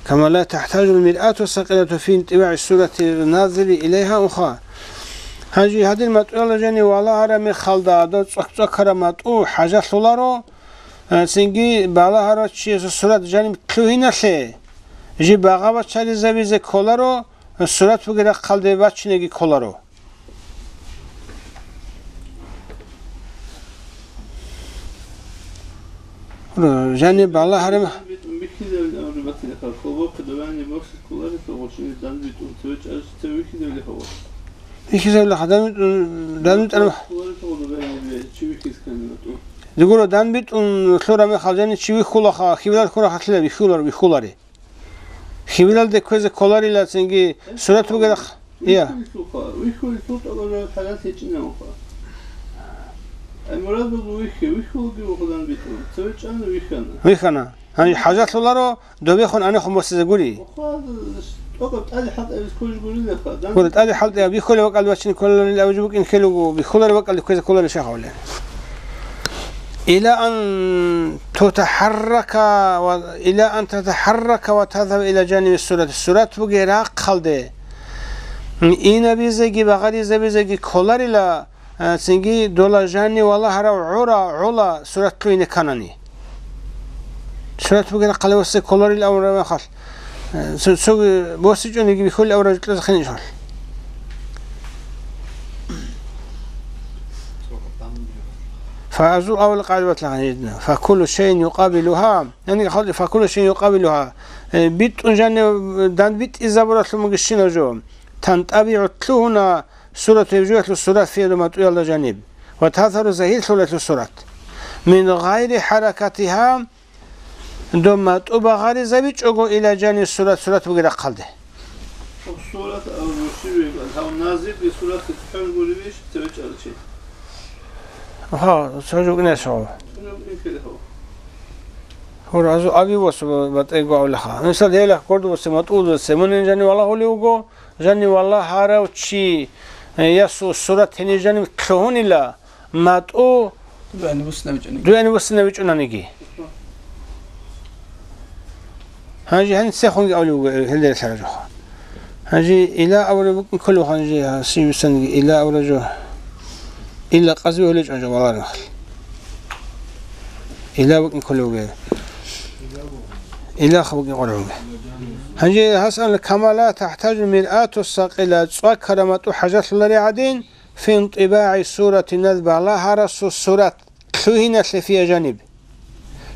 Кама ла тахтажул миръату сакъилату фин тӀибагӀи сурати назири илайха уха. Гьанже гьадин матӀуялда жанив валагьараб мехалда, гьадав цӀвак-цӀваккараб матӀу хӀажалъуларо, Э, цинги балагьарав чиясул сурат жаниб лъугьиналъе, жиб багъа бачаризабизе кколаро, сурат бугеб рахъалде бачинеги кколаро. Жаниб балагьараб. Вихьизабилан абураб батилаха, хобо хъидавани боксис кколари, хобо чини данде битӀун, цеве чӀарас цеве вихьизабилаха. Вихьизабилаха, данде битӀун, данде битӀун. Кколари, хобо хъидавани бе, чи вихьиз ккани батӀун. Дигуро данде битӀун лъура мехалъ жани чи вихьулаха, хьибилал хьура хатила вихьулар, вихьулари. Хьибилалде кквезе кколарила цинги сурат бугерах. Я. Вихьулесулха, вихьулесул тӀалаб хӀалат гьечӀинавха. Ай мурад буго вихьи, вихьулги вухъ данде битӀун. Цеве чӀана вихьана. Вихьана. Гьанже хӀажалъуларо, добехун анехун босизе гури. Гури, тӀаде хӀалтӀи абизе кколел гурилаха, дан- Гури, тӀаде хӀалтӀи абихьулев вакӀалде вачин кколарил абизе букӀин хьелуго, бихьуларев вакӀалде кквезе кколарил шагьавле. Ила ан тутахӀаррака ва, ила ан татахӀаррака ва тазгьаба ила жаниби сурат. Сурат бугеб рахъалде инабизеги багъаризабизеги кколарила, А, цинги дола жанни валагьарав гӀора, гӀола сурат лъугьине кканани. Сурат бугеб рахъалде босизе кколарил абураб мехалъ, э, цо-, цоги босичӀониги бихьулел абураб жо кьезе хинин ишгъал. Фа азул авал къагӀидат лагьанидна. Фа куллу шайин юкъабилугьа. Яни халкъи фа куллу шайин юкъабилугьа. Э, битӀун жанни данде битӀизабуралъун бугищинав жо. ТантӀабигӀу лъугьуна Сурат гьеб жоялъул сурат фиялда матӀуялда жаниб, ва тазгьару загьирлъулелъул сурат. Мин гъайри хӀаракатиха, доб матӀу багъаризабичӀого, ила жаниб сурат, сурат бугеб рахъалде. Сурат абурщиб, гьав назибги сурат цоян гуребищ, цеве чӀарачи? Гьа, цо жо букӀине гьав. Цо жо букӀине гьав. Гьур азу аби вас батӀего авлаха. Мисал, гьелахъ гордо васе, матӀу васе, мунин жанив валагьулев вуго, жанив валагьарав чи, э, ясу сурат гьенив жанив лъугьунила, матӀу дугӀани буссинабичӀониги. ДугӀани буссинабичӀонаниги. Гьанже гьаниб цехунги авлев вуго, э, гьелде релълъараб жоха. Гьанже ила авре букӀин кколев гьанже, а, сивисанги ила авре жо. Ила къази гьолечӀон жо валарахъ. Ила букӀин кколев вуго. Илахъ букӀин къоргӀуге. Гьанже гьасан камала тахӀтажу миръату сакъила, цӀвакара матӀу хӀажатлъулари гӀадин, фи интӀибагӀи сурати назба, Аллагь гьарасул сурат лъугьиналъе фия жаниб.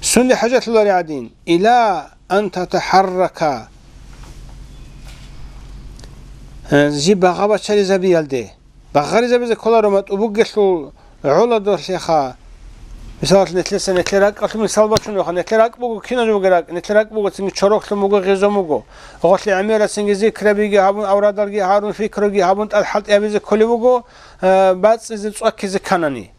Сунде хӀажатлъулари гӀадин, ила ан татахӀаррака, э, жиб багъа-бачаризабиялде. Багъаризабизе кколаро матӀу бугелъул гӀоладулъеха. Мисалалъ, нилъеца нилъер ракӀалъул мисал бачунеха. Нилъер ракӀ буго, кинаб жо буго ракӀ? Нилъер ракӀ буго, цинги чороклъун буго, гъезун буго. Гъолъи гӀемерацинги зикрабиги гьабун, аврадалги гьарун, фикруги гьабун, тӀад хӀалтӀи гьабизе кколеб буго, э, бацӀцӀизе цӀваккизе кканани.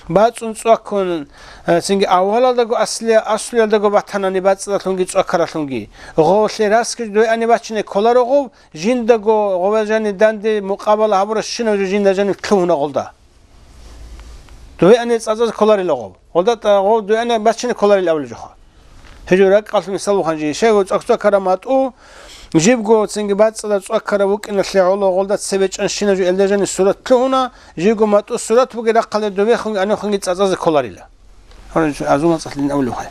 БацӀцӀун цӀваккун, э, цинги авалалдаго асли-, аслуялдаго батанани бацӀцӀадалъунги цӀваккаралъунги. Гъолъи расги дугӀани бачине кколаро гъов, жиндаго гъов жаниб данде мукъабала гьабурабщинаб жо жинда жаниб лъугьуна гъолда. ДугӀани цӀацӀазе кколарила гъов. Гъолда тӀа-, гъов дугӀани бачине кколарила абулеб жоха. Гьеб жо ракӀалъул мисал бухъанчи. Щай гъов цӀакъ-цӀакъара матӀу, жибго цинги бацӀцӀадаб цӀваккараб букӀиналъе гӀоло гъолда цебе чӀанщинаб жо элда жаниб сурат лъугьуна, жибго матӀу сурат бугеб рахъалде добехунги анихунги цӀацӀазе кколарила. Гьанже азул мацӀалъ дин абулеб хай.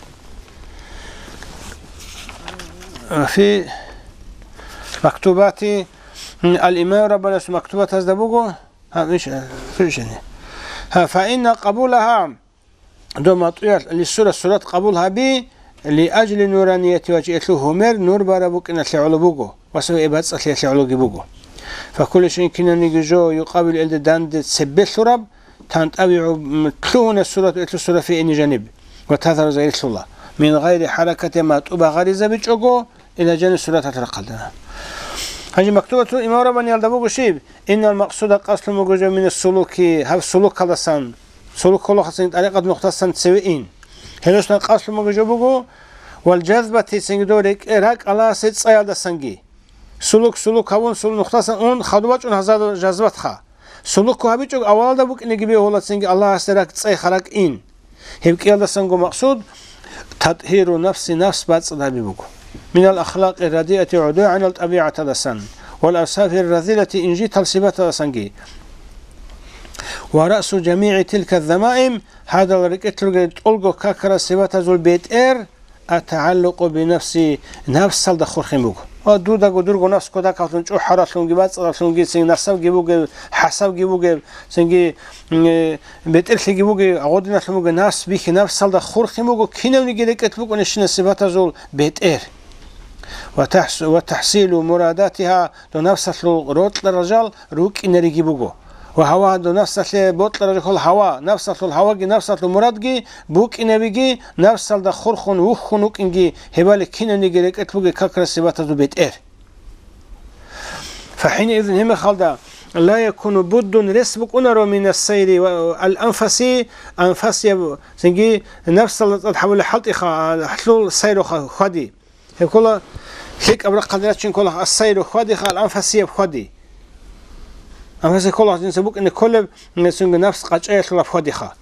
Фи мактубати, м, ал-Имам Раббанияс мактубатазда буго, гьа, иш, э, фи ишани. Гьа, фа инна къабулагьа, доб матӀуялъ лиссура сурат къабул гьаби, лиажли нуранияти вачи, элъул гьумер нур бараб букӀиналъе гӀоло буго, ва саве бацӀцӀалъиялъе гӀологи буго. Фа куллу шайин кинабниги жо юкъабил элде данде цебе лъураб, тантӀабигӀу, м, лъугьуна сурат, элъул сура фи гӀини жаниб, ва тазгьару загьирлъула, мин гъайри хӀаракати, матӀу багъаризабичӀого, ила жаниб сураталъ рахъалда. Гьанже мактубатул имам Раббаниялда буго щиб? Иннал макъсуда къасдун буго жо мина сулуки, гьаб сулукалдасан, сулук кколахъацин тӀарикъат нухдасан цеве ин. Гьелъулъ къасдун буго жо буго, вал жазбати цинги дов рекӀе ракӀ Аллагьасе цӀаялдасанги. Сулук, сулук гьавун, сул нухдасан ун, хадуб бачӀун гьазда жазбатха. Сулукку гьабичӀого авалалда букӀинеги бегьула цинги Аллагьасде ракӀ цӀайха ракӀ ин. Гьеб кӀиялдасанго макъсуд, татгьиру нафси, нафс бацӀцӀад гьаби буго. Минал ахлакъи радиати, гӀодойгӀанал тӀабигӀаталдасан, вал авсафи разилати, инжитал сипаталдасанги. Ва раъсу жамигӀи тилка замаим, гьадал рекӀелъ ругел тӀолго какарал сипатазул бетӀер, ат-тагӀаллукъу бинафси, нафсалда хурхин буго. Ва дудаго дурго нафс кодакаллъун, чӀухӀараллъунги, бацӀцӀадаллъунги, цин насабги бугеб, хӀасабги бугеб, цинги, м, э, бетӀерлъиги бугеб, гъодиналъун бугеб, нафс бихьи, нафсалда хурхин буго, кинавниги рекӀелъ букӀунебщинаб сипатазул бетӀер. Ва тахс-, ва тахсилу мурадатиха, доб нафсалъул рокьарал жал рукӀинариги буго. Ва гьава, доб нафсалъе бокьараб жо ккола гьава, нафсалъул гьаваги, нафсалъул мурадги букӀинабиги, нафсалда хурхун вухьун вукӀинги, гьебали кинавниги рекӀелъ бугеб какарал сипатазул бетӀер. ФахӀинаизин гьеб мехалда, ла якуну буддун, рес букӀунаро, мина сайри ва ал-анфаси, анфасияб, цинги нафсалда тӀад гьабулеб хӀалтӀиха, гьалъул сайруха хьвади. Гьеб ккола лъикӀаб рахъалде рачин ккола ас-сайру хьвадиха, ал-анфасияб хьвади. Анфасияб ккола жинца букӀине кколеб, цинги нафс къачӀаялъулаб хьвадиха.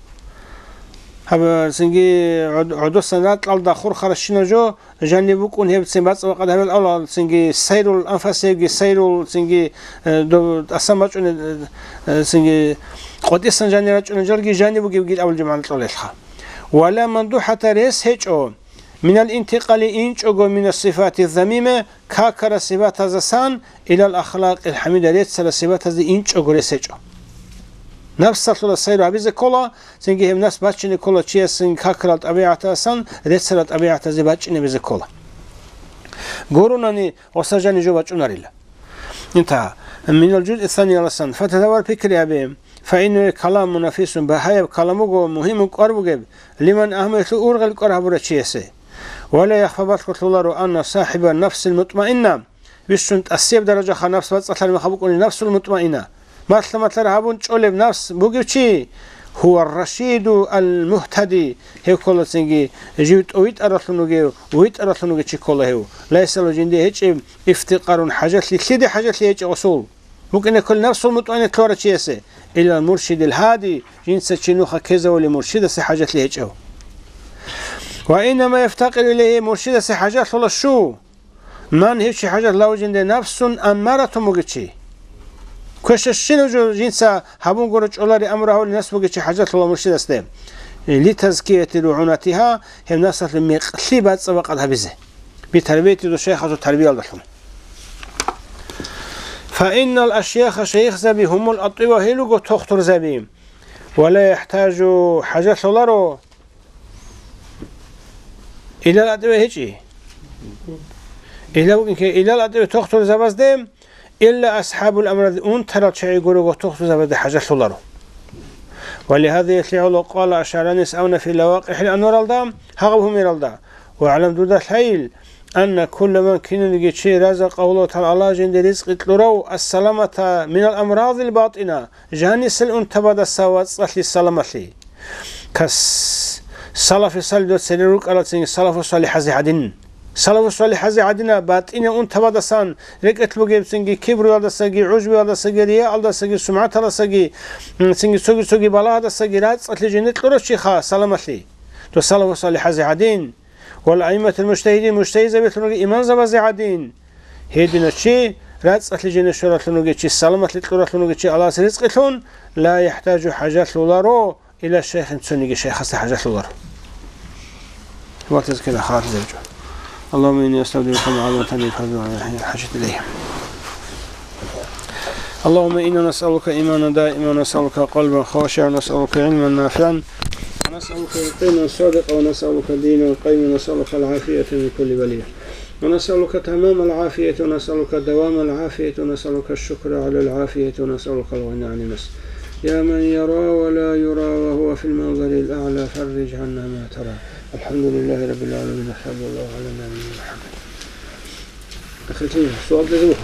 Гьаб, цинги гӀод-, гӀодосан ракьалда хурхаращинаб жо, жаниб букӀун гьебцин бацӀцӀад бакъад гьабил авлал, цинги сайрул анфасиябги, сайрул, цинги, э, доб-, тӀасан бачӀунеб, э, цинги къотӀисан жанир рачӀунеб жалги жаниб бугебги абулеб жо магӀна кьолелха. Ва ла мандухӀата, рес гьечӀо, минал интикъали, инчӀого, мина сифати замима, какарал сипатаздасан, илал ахлакъил хӀамида, реццарал сипатазде инчӀого рес гьечӀо. Нафсалъула сайру гьабизе ккола, цинги гьеб нафс бачине ккола чиясин какарал тӀабигӀатаздасан реццарал тӀабигӀатазде бачӀинабизе ккола. Гурунани гъоса жаниб жо бачӀунарила. Интагьа. Минал жузъи санияласан. Фатадаввар, пикри гьабе. فإنه كلام نفيس, багьаяб калам буго, мугьимун кӀвар бугеб, لمن أهمله, ургъел кӀвар гьабурав чиясе. ولا يخفى, балъголъуларо, أن صاحب النفس المطمئنة, бищун тӀасияб даражаха напс бацӀцӀалъараб мехалъ букӀунеб напсул мутмаина. Малъа-малъара гьабун чӀолеб напс бугев чи, هو الرشيد المهتدي, гьев ккола цинги жив тӀовитӀаралъун вугев, витӀаралъун вугев чи ккола гьев. ليس له, жинде гьечӀеб, افتقار, хӀажалъи, лъиде хӀажалъи гьечӀеб гъосул. БукӀине кколеб напсул мутмаинат лъугьарав чиясе, إلى المرشد الهادي, жинца чи нуха ккезавулев муршидасе хӀажалъи гьечӀев. وإنما يفتقر إليه, муршидасе хӀажалъула щу? من, гьев чи хӀажалъула жинде, نفس أمارة бугев чи. Квешабщинаб жо жинца гьабун гуро чӀолари амру гьавулев напс бугев чи хӀажалъула муршидасде. لتزكية رعونتها, гьеб напсалъул мекълъи бацӀцӀа-бакъат гьабизе. بتربية, дол шайхазул тарбиялдалъун. فإن الأشياخ, шайихзаби, هم الأطباء, гьел руго тохтурзаби. ولا يحتاج, хӀажалъуларо, إلى الأطباء, гьечӀи. إلى, إلى الأطباء, тохтурзабазде, إلا أصحاب الأمراض, унтарал чагӀи гурого тохтурзабазде хӀажалъуларо. ولهذا, гьелъие гӀоло, قال الشعراني, авна في لواقح الأنوار, гьагъаб гьумералда: واعلم, дуда лъайил, أن كل من, киналниги чи, رزقه الله تعالى, Аллагь жинде ризкъи кьурав, السلامة من الأمراض الباطنة, жанисел унтабадаса вацӀцӀалъи, саламалъи. Кас салафи салидо цере рукӀарацинги салафу салихӀазе гӀадин. Салафу салихӀазе гӀадина, батӀине унтабадасан, рекӀелъ бугебцинги, кибруялдасаги, гӀужбуялдасаги, рияалдасаги, сумгӀаталдасаги, м, цинги цоги-цоги балагьадасаги рацӀцӀалъи жине кьурав чиха саламалъи. Дол салафу салихӀазе гӀадин. والأئمة المجتهدين, мужтагьидзабилъун ругел имамзабазе гӀадин. Гьединав чи, рацӀцӀалъи жине щваралъун вугев чи, саламалъи кьуралъун вугев чи Аллагьас ризкъилъун, لا يحتاج, хӀажалъуларо, إلى شيخ, цониги шайхасда хӀажалъуларо. Ва тазкира халат зевчӀо. اللهم إني أستودعك ما علمتني فارزقني الحاجة إليه. اللهم إنا نسألك إيمانا دائما، ونسألك قلبا خاشعا، ونسألك علما نافعا، ونسألك يقينا صادقا، ونسألك دينا قيما، ونسألك العافية من كل بلية، ونسألك تمام العافية، ونسألك دوام العافية، ونسألك الشكر على العافية، ونسألك الغنى عن الناس. يا من يرى ولا يرى وهو في المنظر الأعلى، فرج عنا ما ترى. الحمد لله رب العالمين، وصلى الله على نبينا محمد. Ахирли суал деза буха.